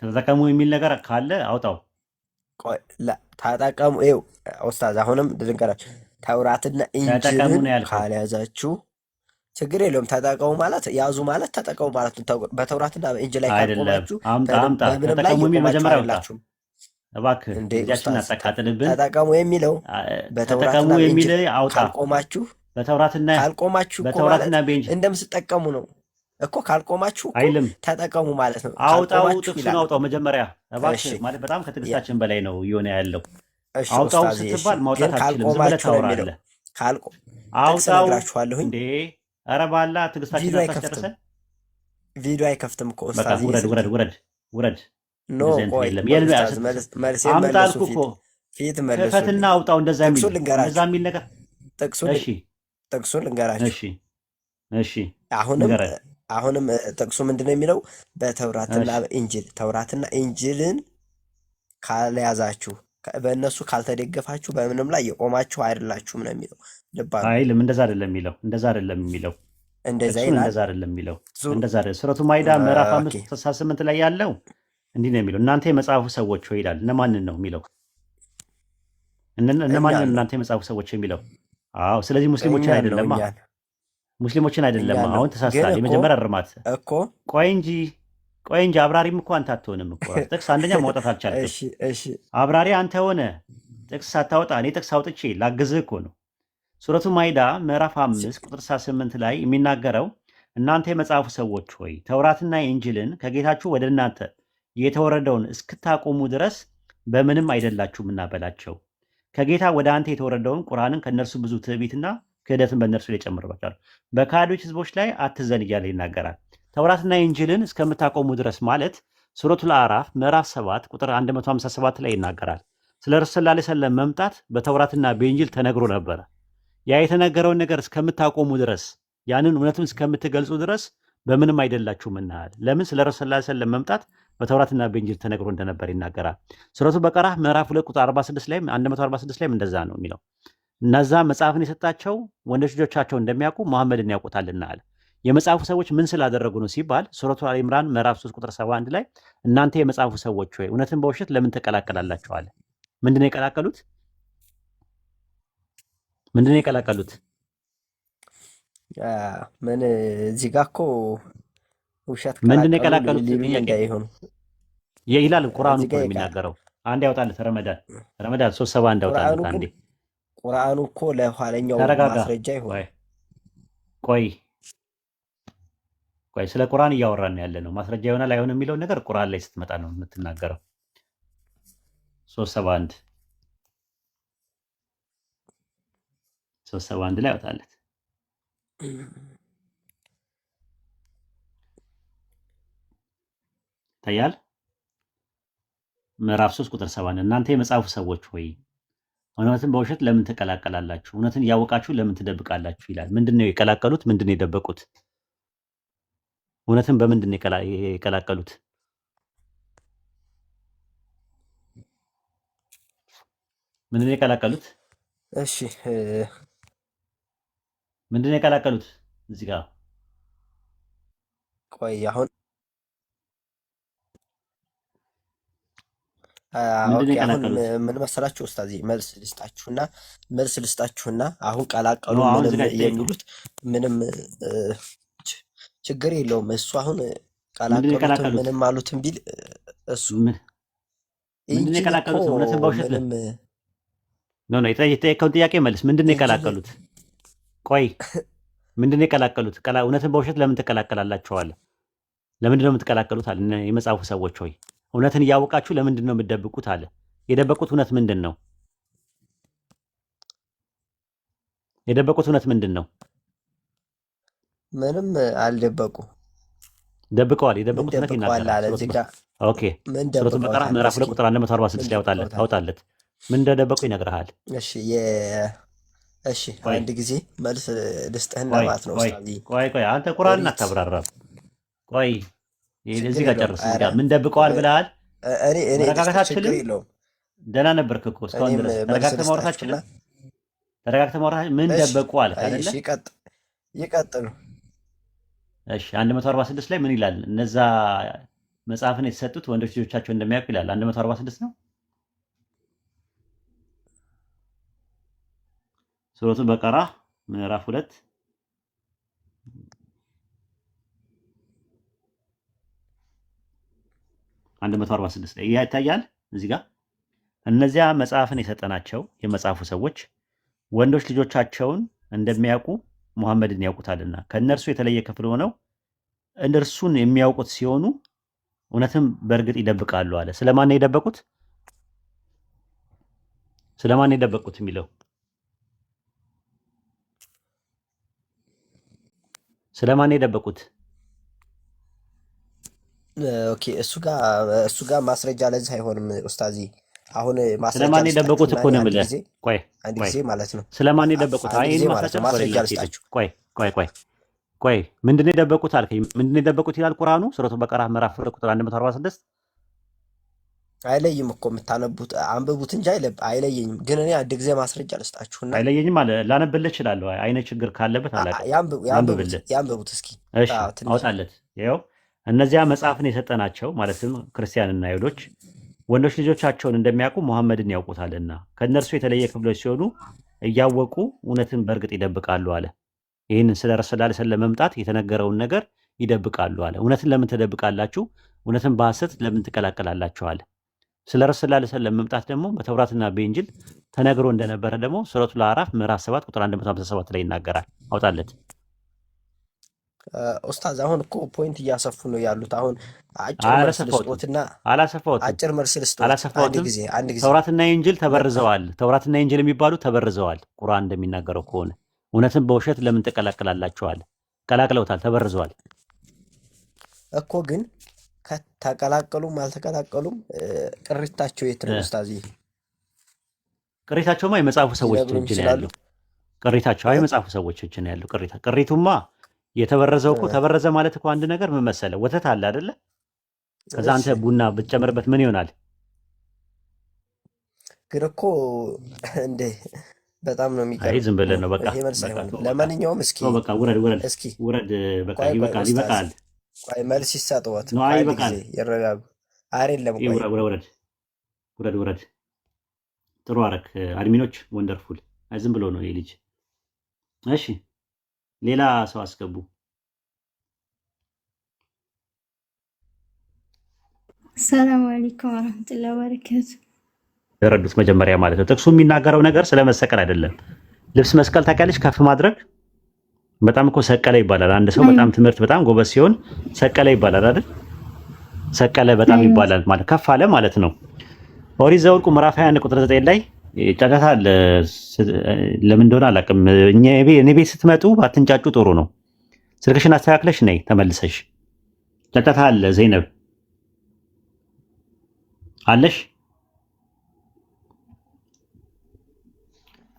ተጠቀሙ የሚል ነገር ካለ አውጣው። ቆይ ታጠቀሙ። ይኸው ኡስታዝ አሁንም ልንገራችሁ፣ ተውራትና ተጠቀሙ ኢንጅልን ነው ያልከው። ካልያዛችሁ ችግር የለውም። ተጠቀሙ ማለት ያዙ ማለት ተጠቀሙ ማለት ነው። በተውራትና በኢንጅል ላይ አይደለም። ካልቆማችሁ አምጣ፣ አምጣ። በምንም ላይ ተጠቀሙ የሚል የቆማችሁ መጀመሪያ አውጣ አይደላችሁም። እባክህ። እንዴ ጊዜያችንን ኡስታዝ አታቃጥልብን። ተጠቀሙ የሚለው ተጠቀሙ በተውራትና የሚል በኢንጅል አውጣ። ካልቆማችሁ በተውራትና ካልቆማችሁ እኮ ማለት በተውራትና በኢንጅል እንደምትጠቀሙ ነው እኮ። ካልቆማችሁ እኮ አይልም። ተጠቀሙ ማለት ነው። አውጣው፣ ካልቆማችሁ ጥቅሱን ይላል። አውጣው መጀመሪያ እሺ እባክህ። ማለት በጣም ከትዕግስታችን በላይ ነው እየሆነ ያለው። እሺ አውጣው ኡስታዝ እሺ፣ ስትባል ግን ማውጣት አትችልም። ዝም ብለህ ካልቆማችሁ ነው የሚለው። ታወራለህ። ጥቅስ አውጣው እነግራችኋለሁኝ። እንዴ! ኧረ ባላ ትዕግስታችንን ቪዲዮ አይከፍትም፣ አታስጨርሰን። ቪዲዮ አይከፍትም እኮ በቃ ኡስታዝዬ ውረድ፣ ስልኬ። ውረድ፣ ውረድ፣ ውረድ። No እንደዚህ አይነት ቆይ የለም። ቆይ የለም ኡስታዝ መልሴን አምጣ መለሱ። አልኩህ ፊት እኮ ፊት ክፈትና መልሱልኝ። አውጣው። እንደዛ የሚል ጥቅሱን እንደዛ ልንገራችሁ፣ የሚል ነገር ጥቅሱን እሺ፣ ጥቅሱን ልንገራችሁ። እሺ፣ እሺ አሁንም ንገረን። አሁንም ጥቅሱ ምንድን ነው የሚለው? በተውራትና እሺ በኢንጅል ተውራትና ኢንጅልን ካልያዛችሁ በእነሱ ካልተደገፋችሁ በምንም ላይ የቆማችሁ አይደላችሁም ነው የሚለው። ልብ አድርጉ። አይልም። እንደዛ አይደለም የሚለው። እንደዛ አይደለም የሚለው። እንደዛ ጥቅሱን ይላል እንደዛ አይደለም የሚለው። ዙሩ። እንደዛ አይደለም። ሱረቱ ማይዳ ምዕራፍ okay 5 68 ላይ ያለው እንዲህ ነው የሚለው፣ እናንተ የመጽሐፉ ሰዎች ሆይ ይላል። እነማንን ነው የሚለው? እነማንን እኛን ነው ነው እናንተ የመጽሐፉ ሰዎች የሚለው? አዎ፣ ስለዚህ ሙስሊሞችን እኛን ነው አይደለማ፣ እኛን ሙስሊሞችን አይደለማ። እኛን ነው። አሁን ግን ተሳስተሃል። እኮ የመጀመሪያ እርማት። እኮ ቆይ እንጂ ቆይ እንጂ፣ አብራሪም እኮ አንተ አትሆንም እኮ ራስህ። ጥቅስ አንደኛ ማውጣት አልቻልክም። እሺ እሺ አብራሪ አንተ ሆነ ጥቅስ ሳታወጣ እኔ ጥቅስ አውጥቼ ላግዝህ እኮ ነው። ሱረቱ ማይዳ ምዕራፍ 5 ቁጥር 68 ላይ የሚናገረው እናንተ የመጽሐፉ ሰዎች ሆይ ተውራትና ኢንጅልን ከጌታችሁ ወደ እናንተ የተወረደውን እስክታቆሙ ድረስ በምንም አይደላችሁምና በላቸው። ከጌታ ወደ አንተ የተወረደውን ቁርአንን ከእነርሱ ብዙ ትዕቢትና ክህደትን በእነርሱ ላይ ጨምርባቸዋል፣ በካዶች ህዝቦች ላይ አትዘን እያለ ይናገራል። ተውራትና ኢንጅልን እስከምታቆሙ ድረስ ማለት ሱረቱል አዕራፍ ምዕራፍ 7 ቁጥር 157 ላይ ይናገራል። ስለ ረሱል ሰለላሁ ዐለይሂ ወሰለም መምጣት በተውራትና በኢንጅል ተነግሮ ነበረ። ያ የተነገረውን ነገር እስከምታቆሙ ድረስ፣ ያንን እውነቱን እስከምትገልጹ ድረስ በምንም አይደላችሁም እናል። ለምን? ስለ ረሱል ሰለላሁ ዐለይሂ ወሰለም መምጣት በተውራትና በኢንጂል ተነግሮ እንደነበር ይናገራል። ሱረቱ በቀራ ምዕራፍ 2 ቁጥር 46 ላይ፣ 146 ላይም እንደዛ ነው የሚለው። እነዛ መጽሐፍን የሰጣቸው ወንዶች ልጆቻቸው እንደሚያውቁ መሐመድን ያውቁታልና አለ። የመጽሐፉ ሰዎች ምን ስላደረጉ ነው ሲባል ሱረቱ አል ኢምራን ምዕራፍ 3 ቁጥር 71 ላይ እናንተ የመጽሐፉ ሰዎች ሆይ እውነትን በውሸት ለምን ትቀላቀላላችሁ አለ። ምንድን ነው የቀላቀሉት? ምንድን ነው የቀላቀሉት? ምን እዚህ ጋ እኮ ውሸት ምንድን ነው ቀላቀሉ የቀላቀሉት? ሊሉኝ ጥያቄ እንዳይሆኑ ይላል ቁርአኑ እዚህ እኮ ጋ ነው የሚናገረው። አንድ ያውጣለት ረመዳን፣ ረመዳን 371 ቁርአኑ ያውጣለት ግን አንዴ። ቁርአኑ እኮ ለኋለኛው ተረጋጋ። ማስረጃ ይሆን። ቆይ ቆይ ቆይ፣ ስለ ቁርአን እያወራን ያለ ነው። ማስረጃ ይሆናል አይሆንም የሚለውን ነገር ቁርአን ላይ ስትመጣ ነው የምትናገረው። 371፣ 371 ላይ ያውጣለት። ይታያል። ምዕራፍ 3 ቁጥር 71፣ እናንተ የመጽሐፉ ሰዎች ሆይ እውነትን በውሸት ለምን ትቀላቀላላችሁ? እውነትን እያወቃችሁ ለምን ትደብቃላችሁ? ይላል። ምንድን ነው የቀላቀሉት? ምንድን ነው የደበቁት? እውነትን በምንድን ነው የቀላቀሉት? ምንድን ነው የቀላቀሉት? እሺ ምንድን ነው የቀላቀሉት? እዚህ ጋር ቆይ አሁን ምንድን ነው okay አሁን የቀላቀሉት? ምን መሰላችሁ ኡስታዚ፣ መልስ ልስጣችሁና አሁን no ቀላቀሉ አሁን ምንም እዚህ ጋር የተጠየቀው የሚሉት ምንም ችግር የለውም። እሱ አሁን ምንድን ነው ቀላቀሉትም የቀላቀሉት? ምንም አሉትም ቢል እሱ ምንድን ነው ኢንጂል እኮ የቀላቀሉት? እውነትን በውሸት ምንም no no፣ የጠየቀውን ጥያቄ መልስ። ምንድን ነው ኢንጂል የቀላቀሉት? ቆይ ምንድን ነው የቀላቀሉት? እውነትን በውሸት ለምን ትቀላቀላላችኋል? ለምንድን ነው የምትቀላቀሉት አለ። የመጽሐፉ ሰዎች ሆይ እውነትን እያወቃችሁ ለምንድን ነው የምትደብቁት አለ። የደበቁት እውነት ምንድን ነው? የደበቁት እውነት ምንድን ነው? ምንም አልደበቁ። ደብቀዋል። ምን የደበቁት እውነት ደብቀዋል ይናገራል። አለ እዚህ ጋር okay ምን ሱረቱ በቀራ ደብቀውታል? ምዕራፍ እስኪ 2 ቁጥር ምን 146 ላይ አውጣለት ደብቀውታል? አውጣለት። ምን እንደደበቁ ይነግርሃል። እሺ እሺ ቆይ አንድ ጊዜ መልስ ልስጥህና ቆይ ማለት ነው ቆይ ኡስታዚ ቆይ ቆይ አንተ ቁርአንን ኦሪት አታብራራም። ቆይ ችግር እዚህ ጋር የለውም። ጨርስ። እዚህ ኧረ ጋር ምን ደብቀዋል ብለሃል። እኔ መረጋጋት ልስጥህ፣ ችግር አትችልም። የለውም። ደህና ነበርክ እኮ እስካሁን እኔም ድረስ። መልስ ተረጋግተህ ማውራት ልስጣችሁና አትችልም። ተረጋግተህ ማውራት ምን እሺ ደበቁ አልክ አይ አይደለ? እሺ ይቀጥሉ። እሺ 146 ላይ ምን ይላል? እነዛ መጽሐፍን የተሰጡት ወንዶች ልጆቻቸው እንደሚያውቁ ይላል። 146 ነው ሱረቱ በቀራ ምዕራፍ 2 146 ላይ ይታያል። እዚህ ጋር እነዚያ መጽሐፍን የሰጠናቸው የመጽሐፉ ሰዎች ወንዶች ልጆቻቸውን እንደሚያውቁ ሙሐመድን ያውቁታልና ከእነርሱ የተለየ ክፍል ሆነው እነርሱን የሚያውቁት ሲሆኑ እውነትም በእርግጥ ይደብቃሉ አለ። ስለማን ነው የደበቁት? ስለማን ነው የደበቁት የሚለው ስለማን ነው የደበቁት? okay እሱ ጋር ማስረጃ ለዚህ አይሆንም ኡስታዚ። አሁን ማስረጃ ስለማን ነው የደበቁት ልስጣችሁና እኮ እኔ ነው አንድ የምልህ። ጊዜ ቆይ አንድ ቆይ ጊዜ ማለት ነው ስለማን ነው የደበቁት? አንድ አይ ጊዜ ይህን ማለት ነው ማስረጃ ወደ ማስረጃ ሌላ አትሄድም። ልስጣችሁ። ቆይ ቆይ ቆይ ቆይ ምንድን ነው የደበቁት አልከኝ። ምንድን ነው የደበቁት ይላል ቁርአኑ ሱረቱ በቀራ ምዕራፍ 2 ቁጥር 146። አይለይም እኮ የምታነቡት አንብቡት እንጂ አይለየኝም። ግን እኔ አንድ ጊዜ ማስረጃ ልስጣችሁና አይለየኝም አለ። ላነብልህ እችላለሁ። አይነ ችግር ካለበት አላውቅም። ላንብብልህ። ያንብቡት እስኪ። እሺ አዎ ትንሽ አውጣለት። ይኸው እነዚያ መጽሐፍን የሰጠናቸው ማለትም ክርስቲያንና አይሁዶች ወንዶች ልጆቻቸውን እንደሚያውቁ ሙሐመድን ያውቁታልና ከእነርሱ የተለየ ክፍሎች ሲሆኑ እያወቁ እውነትን በእርግጥ ይደብቃሉ አለ። ይህንን ስለ ረሱል ዐለይሂ ወሰለም መምጣት የተነገረውን ነገር ይደብቃሉ አለ። እውነትን ለምን ትደብቃላችሁ? እውነትን በሐሰት ለምን ትቀላቀላላችሁ አለ። ስለ ረሱል ዐለይሂ ወሰለም መምጣት ደግሞ በተውራትና በኢንጂል ተነግሮ እንደነበረ ደግሞ ሱረቱል አዕራፍ ምዕራፍ 7 ቁጥር 157 ላይ ይናገራል። አውጣለት። ኡስታዝ አሁን እኮ point እያሰፉ ነው ያሉት። አሁን አጭር መልስ አላሰፋሁትም ልስጦትና አላሰፋሁትም አጭር መልስ ልስጦት። አንድ አላሰፋሁትም። ጊዜ አንድ ጊዜ ተውራትና ኢንጂል ተበርዘዋል። ተውራትና ኢንጂል የሚባሉ ተበርዘዋል። ቁርአን እንደሚናገረው ከሆነ እውነትን በውሸት ለምን ትቀላቅላላችኋል? ቀላቅለውታል፣ ተበርዘዋል። እኮ ግን ከተቀላቀሉም አልተቀላቀሉም ቅሪታቸው የት ነው ኡስታዝ? ቅሪታቸውማ የመጽሐፉ ሰዎች ሊነግሩኝ እጅ ነው ይችላሉ? ያለው። ቅሪታቸው አይ እ? የመጽሐፉ ሰዎች እጅ ነው ያለው። ቅሪቱማ የተበረዘው እኮ እ፣ ተበረዘ ማለት እኮ አንድ ነገር ምን መሰለህ፣ ወተት አለ አይደለ? ከዛ እሺ አንተ ቡና ብትጨምርበት ምን ይሆናል? ግን እኮ እንዴ በጣም ነው አይ ዝም ብለህ የሚገርመው። ነው በቃ ይሄ መልስ በቃ አይሆንም። ተው በቃ ለማንኛውም እስኪ ተው በቃ ውረድ ውረድ እስኪ ውረድ በቃ ቆይ ቆይ ይበቃል ኡስታዝ ይበቃል። ቆይ መልስ ይሰጥዎት። ነው ቆይ አይ አንድ ይበቃል። ጊዜ ይረጋጉ። አይደለም ይህ ቆይ ውረድ ውረድ ውረድ ውረድ። ጥሩ አረክ admin ኦች wonderful። አይ ዝም ብሎ ነው ይሄ ልጅ። እሺ ሌላ ሰው አስገቡ። ሰላም አለይኩም ወረህመቱላሂ ወበረካቱ። የረዱት መጀመሪያ ማለት ነው። ጥቅሱ የሚናገረው ነገር ስለ መሰቀል አይደለም። ልብስ መስቀል ታውቂያለሽ? ከፍ ማድረግ በጣም እኮ ሰቀለ ይባላል። አንድ ሰው አይዋ በጣም ትምህርት በጣም ጎበዝ ሲሆን ሰቀለ ይባላል አይደል? ሰቀለ በጣም አይዋ ይባላል ማለት ከፍ አለ ማለት ነው። ኦሪት ዘኍልቍ ምዕራፍ 21 ቁጥር 9 ላይ ጫጫታ አለ። ለምን እንደሆነ አላውቅም። እኔ ቤት ስትመጡ ባትንጫጩ ጥሩ ነው። ስልክሽን አስተካክለሽ ነይ ተመልሰሽ። ጫጫታ አለ። ዘይነብ አለሽ?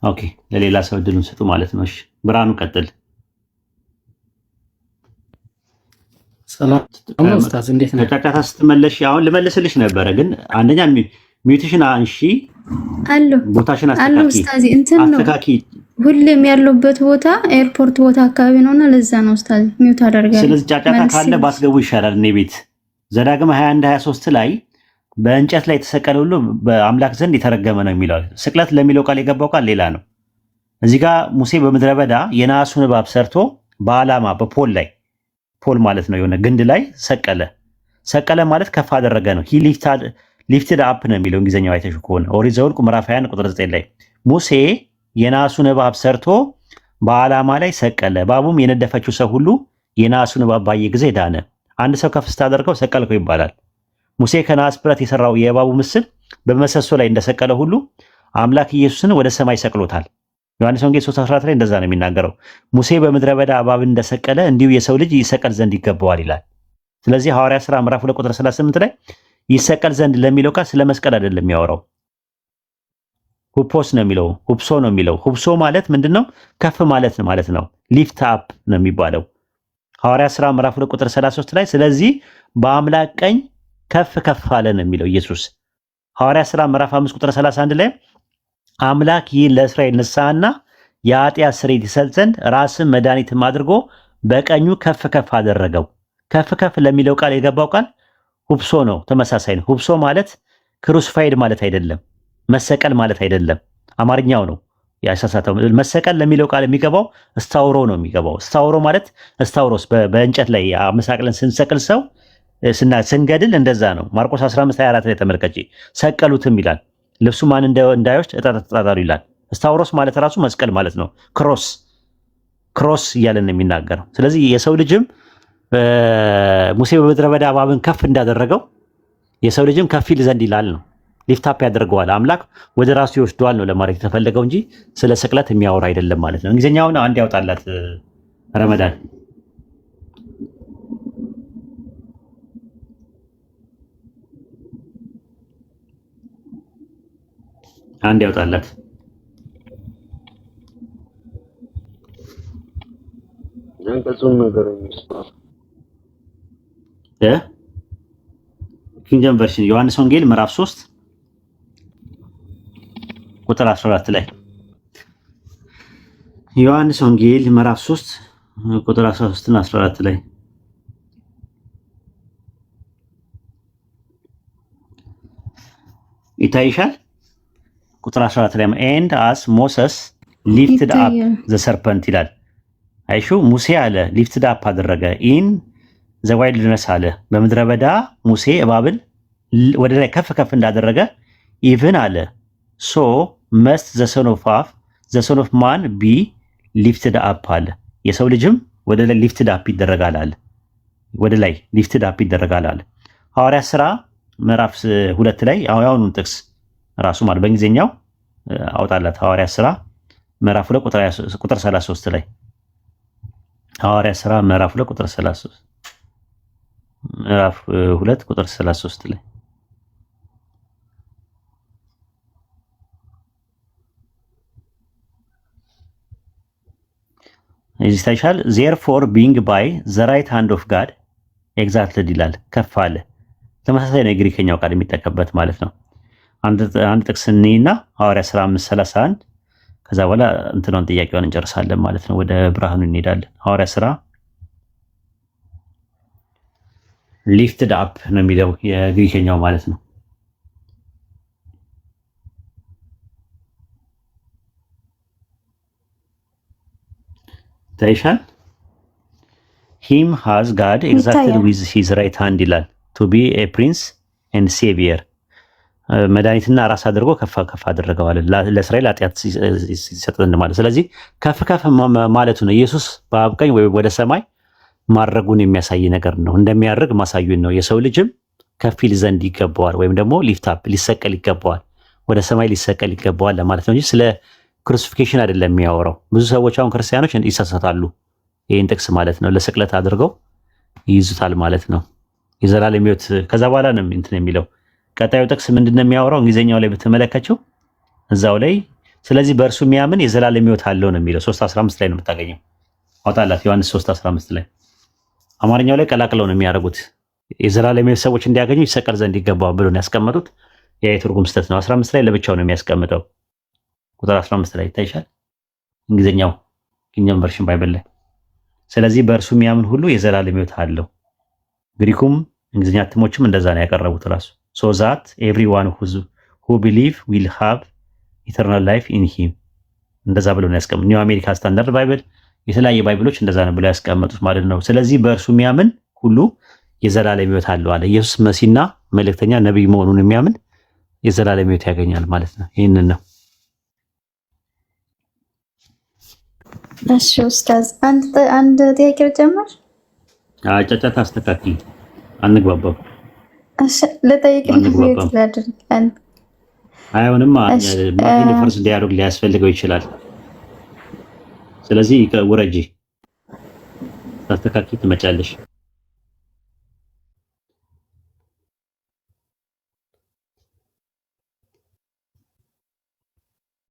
okay፣ ለሌላ ሰው እድሉን ስጡ ማለት ነው። እሺ ብርሃኑ ቀጥል። ሰላም ነው ኡስታዝ፣ እንዴት ነህ? ከጫጫታ ስትመለሽ አሁን ልመልስልሽ ነበረ፣ ግን አንደኛ mute ሽን አንሺ፣ አሉ ቦታሽን አሉ አስተካኪ ኡስታዚ እንትን ነው አስተካኪ። ሁሌም ያለሁበት ቦታ ኤርፖርት ቦታ አካባቢ ነውና ለዛ ነው ኡስታዝ mute አደርጋለሁ። ስለዚህ ጫጫታ መልስ ካለ ባስገቡ ይሻላል። እኔ ቤት ዘዳግም 21 23 ላይ በእንጨት ላይ የተሰቀለ ሁሉ በአምላክ ዘንድ የተረገመ ነው የሚለው ስቅለት ለሚለው ቃል የገባው ቃል ሌላ ነው። እዚህ ጋር ሙሴ በምድረ በዳ የነሐሱን እባብ ሰርቶ በዓላማ በ pole ላይ፣ pole ማለት ነው የሆነ ግንድ ላይ ሰቀለ። ሰቀለ ማለት ከፍ አደረገ ነው። He lifted up ነው የሚለው እንግሊዝኛው አይተሽ ከሆነ ኦሪት ዘኍልቍ ምዕራፍ 21 ቁጥር 9 ላይ ሙሴ የነሐሱን እባብ ሰርቶ በዓላማ ላይ ሰቀለ። እባቡም የነደፈችው ሰው ሁሉ የነሐሱን እባብ ባየ ጊዜ ዳነ። አንድ ሰው ከፍ ስታደርገው ሰቀልከው ይባላል። ሙሴ ከነሐስ ብረት የሰራው የእባቡ ምስል በምሰሶ ላይ እንደሰቀለ ሁሉ አምላክ ኢየሱስን ወደ ሰማይ ሰቅሎታል። ዮሐንስ ወንጌል 3:14 ላይ እንደዛ ነው የሚናገረው። ሙሴ በምድረ በዳ እባብን እንደሰቀለ እንዲሁ የሰው ልጅ ይሰቀል ዘንድ ይገባዋል ይላል። ስለዚህ ሐዋርያ ሥራ ምዕራፍ 2 ቁጥር 38 ላይ ይሰቀል ዘንድ ለሚለው ቃል ስለ መስቀል አይደለም የሚያወራው። ሁፖስ ነው የሚለው፣ ሁፕሶ ነው የሚለው። ሁፕሶ ማለት ምንድነው? ከፍ ማለት ማለት ነው። Lift up ነው የሚባለው። ሐዋርያ ሥራ ምዕራፍ 2 ቁጥር 33 ላይ ስለዚህ በአምላክ ቀኝ ከፍ ከፍ አለ ነው የሚለው ኢየሱስ። ሐዋርያ ሥራ ምዕራፍ 5 ቁጥር 31 ላይ አምላክ ይህን ለእስራኤል ንስሐና የኃጢአት ስርየት ይሰጥ ዘንድ ራስን መድኃኒትም አድርጎ በቀኙ ከፍ ከፍ አደረገው። ከፍ ከፍ ለሚለው ቃል የገባው ቃል ሁፕሶ ነው። ተመሳሳይ ነው። ሁፕሶ ማለት crucified ማለት አይደለም፣ መሰቀል ማለት አይደለም። አማርኛው ነው ያሳሳተው። መሰቀል ለሚለው ቃል የሚገባው ስታውሮ ነው የሚገባው። ስታውሮ ማለት ስታውሮስ በእንጨት ላይ አመሳቅለን ስንሰቅል ሰው ስንገድል እንደዛ ነው። ማርቆስ 15 24 ላይ ተመልከቺ። ሰቀሉትም ይላል። ልብሱ ማን እንዳይወስድ ዕጣ ተጣጣሉ ይላል። ስታውሮስ ማለት ራሱ መስቀል ማለት ነው። Cross cross እያለን ነው የሚናገረው። ስለዚህ የሰው ልጅም ሙሴ በምድረ በዳ እባብን ከፍ እንዳደረገው የሰው ልጅም ከፍ ይል ዘንድ ይላል ነው። Lift up ያደርገዋል አምላክ ወደ ራሱ ይወስደዋል ነው ለማለት የተፈለገው እንጂ ስለ ስቅለት የሚያወራ አይደለም ማለት ነው። እንግሊዝኛውን አንድ ያውጣላት ረመዳን። አንድ ያውጣላት። አንቀጹን ንገረኝ። King James Version ዮሐንስ ወንጌል ምዕራፍ 3 ቁጥር 14 ላይ፣ ዮሐንስ ወንጌል ምዕራፍ 3 ቁጥር 13 እና 14 ላይ ይታይሻል። ቁጥር 14 ላይ "And as Moses lifted up ይታያል። the serpent" ይላል። አይሹ ሙሴ አለ lifted up አደረገ in the wilderness አለ፣ በምድረ በዳ ሙሴ እባብን ወደ ላይ ከፍ ከፍ እንዳደረገ even አለ so must the son of man be lifted up አለ። የሰው ልጅም ወደ ላይ lifted up ይደረጋል አለ። ወደ ላይ lifted up ይደረጋል አለ። ሐዋርያ ሥራ ምዕራፍ 2 ላይ አሁኑን ጥቅስ ራሱ ማለት በእንግሊዝኛው አውጣላት። ሐዋርያ ሥራ ምዕራፍ 2 ቁጥር 33 ላይ፣ ሐዋርያ ሥራ ምዕራፍ 2 ቁጥር 33፣ ምዕራፍ 2 ቁጥር 33 ላይ እዚህ ታይሻል። "Therefore being by the right hand of God exalted" ይላል፣ ከፍ አለ። ተመሳሳይ ነው የግሪከኛው ቃል የሚጠቀምበት ማለት ነው። አንድ ጥቅስ እንይና ሐዋርያ ሥራ 5:31፣ ከዛ በኋላ እንትኗን ጥያቄዋን እንጨርሳለን ማለት ነው። ወደ ብርሃኑ እንሄዳለን። ሐዋርያ ሥራ lifted up ነው የሚለው የግሪከኛው ማለት ነው። ታይሻል። "Him has God exalted ይታያል። with his right hand" ይላል "to be a prince and savior"፣ መድኃኒትና ራስ አድርጎ ከፍ ከፍ አደረገዋል ለእስራኤል ኃጢአት ሲሰጥ ዘንድ ማለት። ስለዚህ ከፍ ከፍ ማለቱ ነው ኢየሱስ በአብ ቀኝ ወይ ወደ ሰማይ ማረጉን የሚያሳይ ነገር ነው። እንደሚያርግ ማሳዩን ነው። የሰው ልጅም ከፍ ይል ዘንድ ይገባዋል፣ ወይም ደግሞ lift up ሊሰቀል ይገባዋል፣ ወደ ሰማይ ሊሰቀል ይገባዋል ለማለት ነው እንጂ ስለ crucifixion አይደለም የሚያወራው። ብዙ ሰዎች አሁን ክርስቲያኖች ይሳሳታሉ፣ ይህን ጥቅስ ማለት ነው። ለስቅለት አድርገው ይይዙታል ማለት ነው። የዘላለም ሕይወት ከዛ በኋላ ነው እንትን የሚለው። ቀጣዩ ጥቅስ ምንድን ነው የሚያወራው? እንግሊዝኛው ላይ ብትመለከችው እዛው ላይ ስለዚህ በእርሱ የሚያምን የዘላለም ሕይወት አለው ነው የሚለው። 3:15 ላይ ነው የምታገኘው። አውጣላት ዮሐንስ 3:15 ላይ። አማርኛው ላይ ቀላቅለው ነው የሚያደርጉት። የዘላለም ሕይወት ሰዎች እንዲያገኙ ይሰቀል ዘንድ ይገባዋል ብሎ ነው ያስቀመጡት። ያ የትርጉም ስህተት ነው። 15 ላይ ለብቻው ነው የሚያስቀምጠው። ቁጥር 15 ላይ ይታይሻል። እንግሊዝኛው King James Version Bible ላይ። ስለዚህ በእርሱ የሚያምን ሁሉ የዘላለም ሕይወት አለው። ግሪኩም እንግሊዝኛ እትሞችም እንደዛ ነው ያቀረቡት ራሱ፣ so that everyone who believe will have eternal life in him፣ እንደዛ ብለው ነው ያስቀምጡት። New American Standard Bible፣ የተለያየ Bible ኦች እንደዛ ነው ብለው ያስቀመጡት ማለት ነው። ስለዚህ በእርሱ የሚያምን ሁሉ የዘላለም ሕይወት አለው አለ። ኢየሱስ መሲና መልእክተኛ ነቢይ መሆኑን የሚያምን የዘላለም ሕይወት ያገኛል ማለት ነው። ይህንን ነው። እሺ ኡስታዝ፣ አንድ ጥያቄ ልጨምር። ጫጫታ አስተካክል። አንግባባም። እሺ ልጠይቅና አንግባባም። ላድርግ። አይሆንም። እሺ ማቲን first dialogue ሊያስፈልገው ይችላል። ስለዚህ ውረጂ፣ ታስተካክል፣ ትመጫለሽ።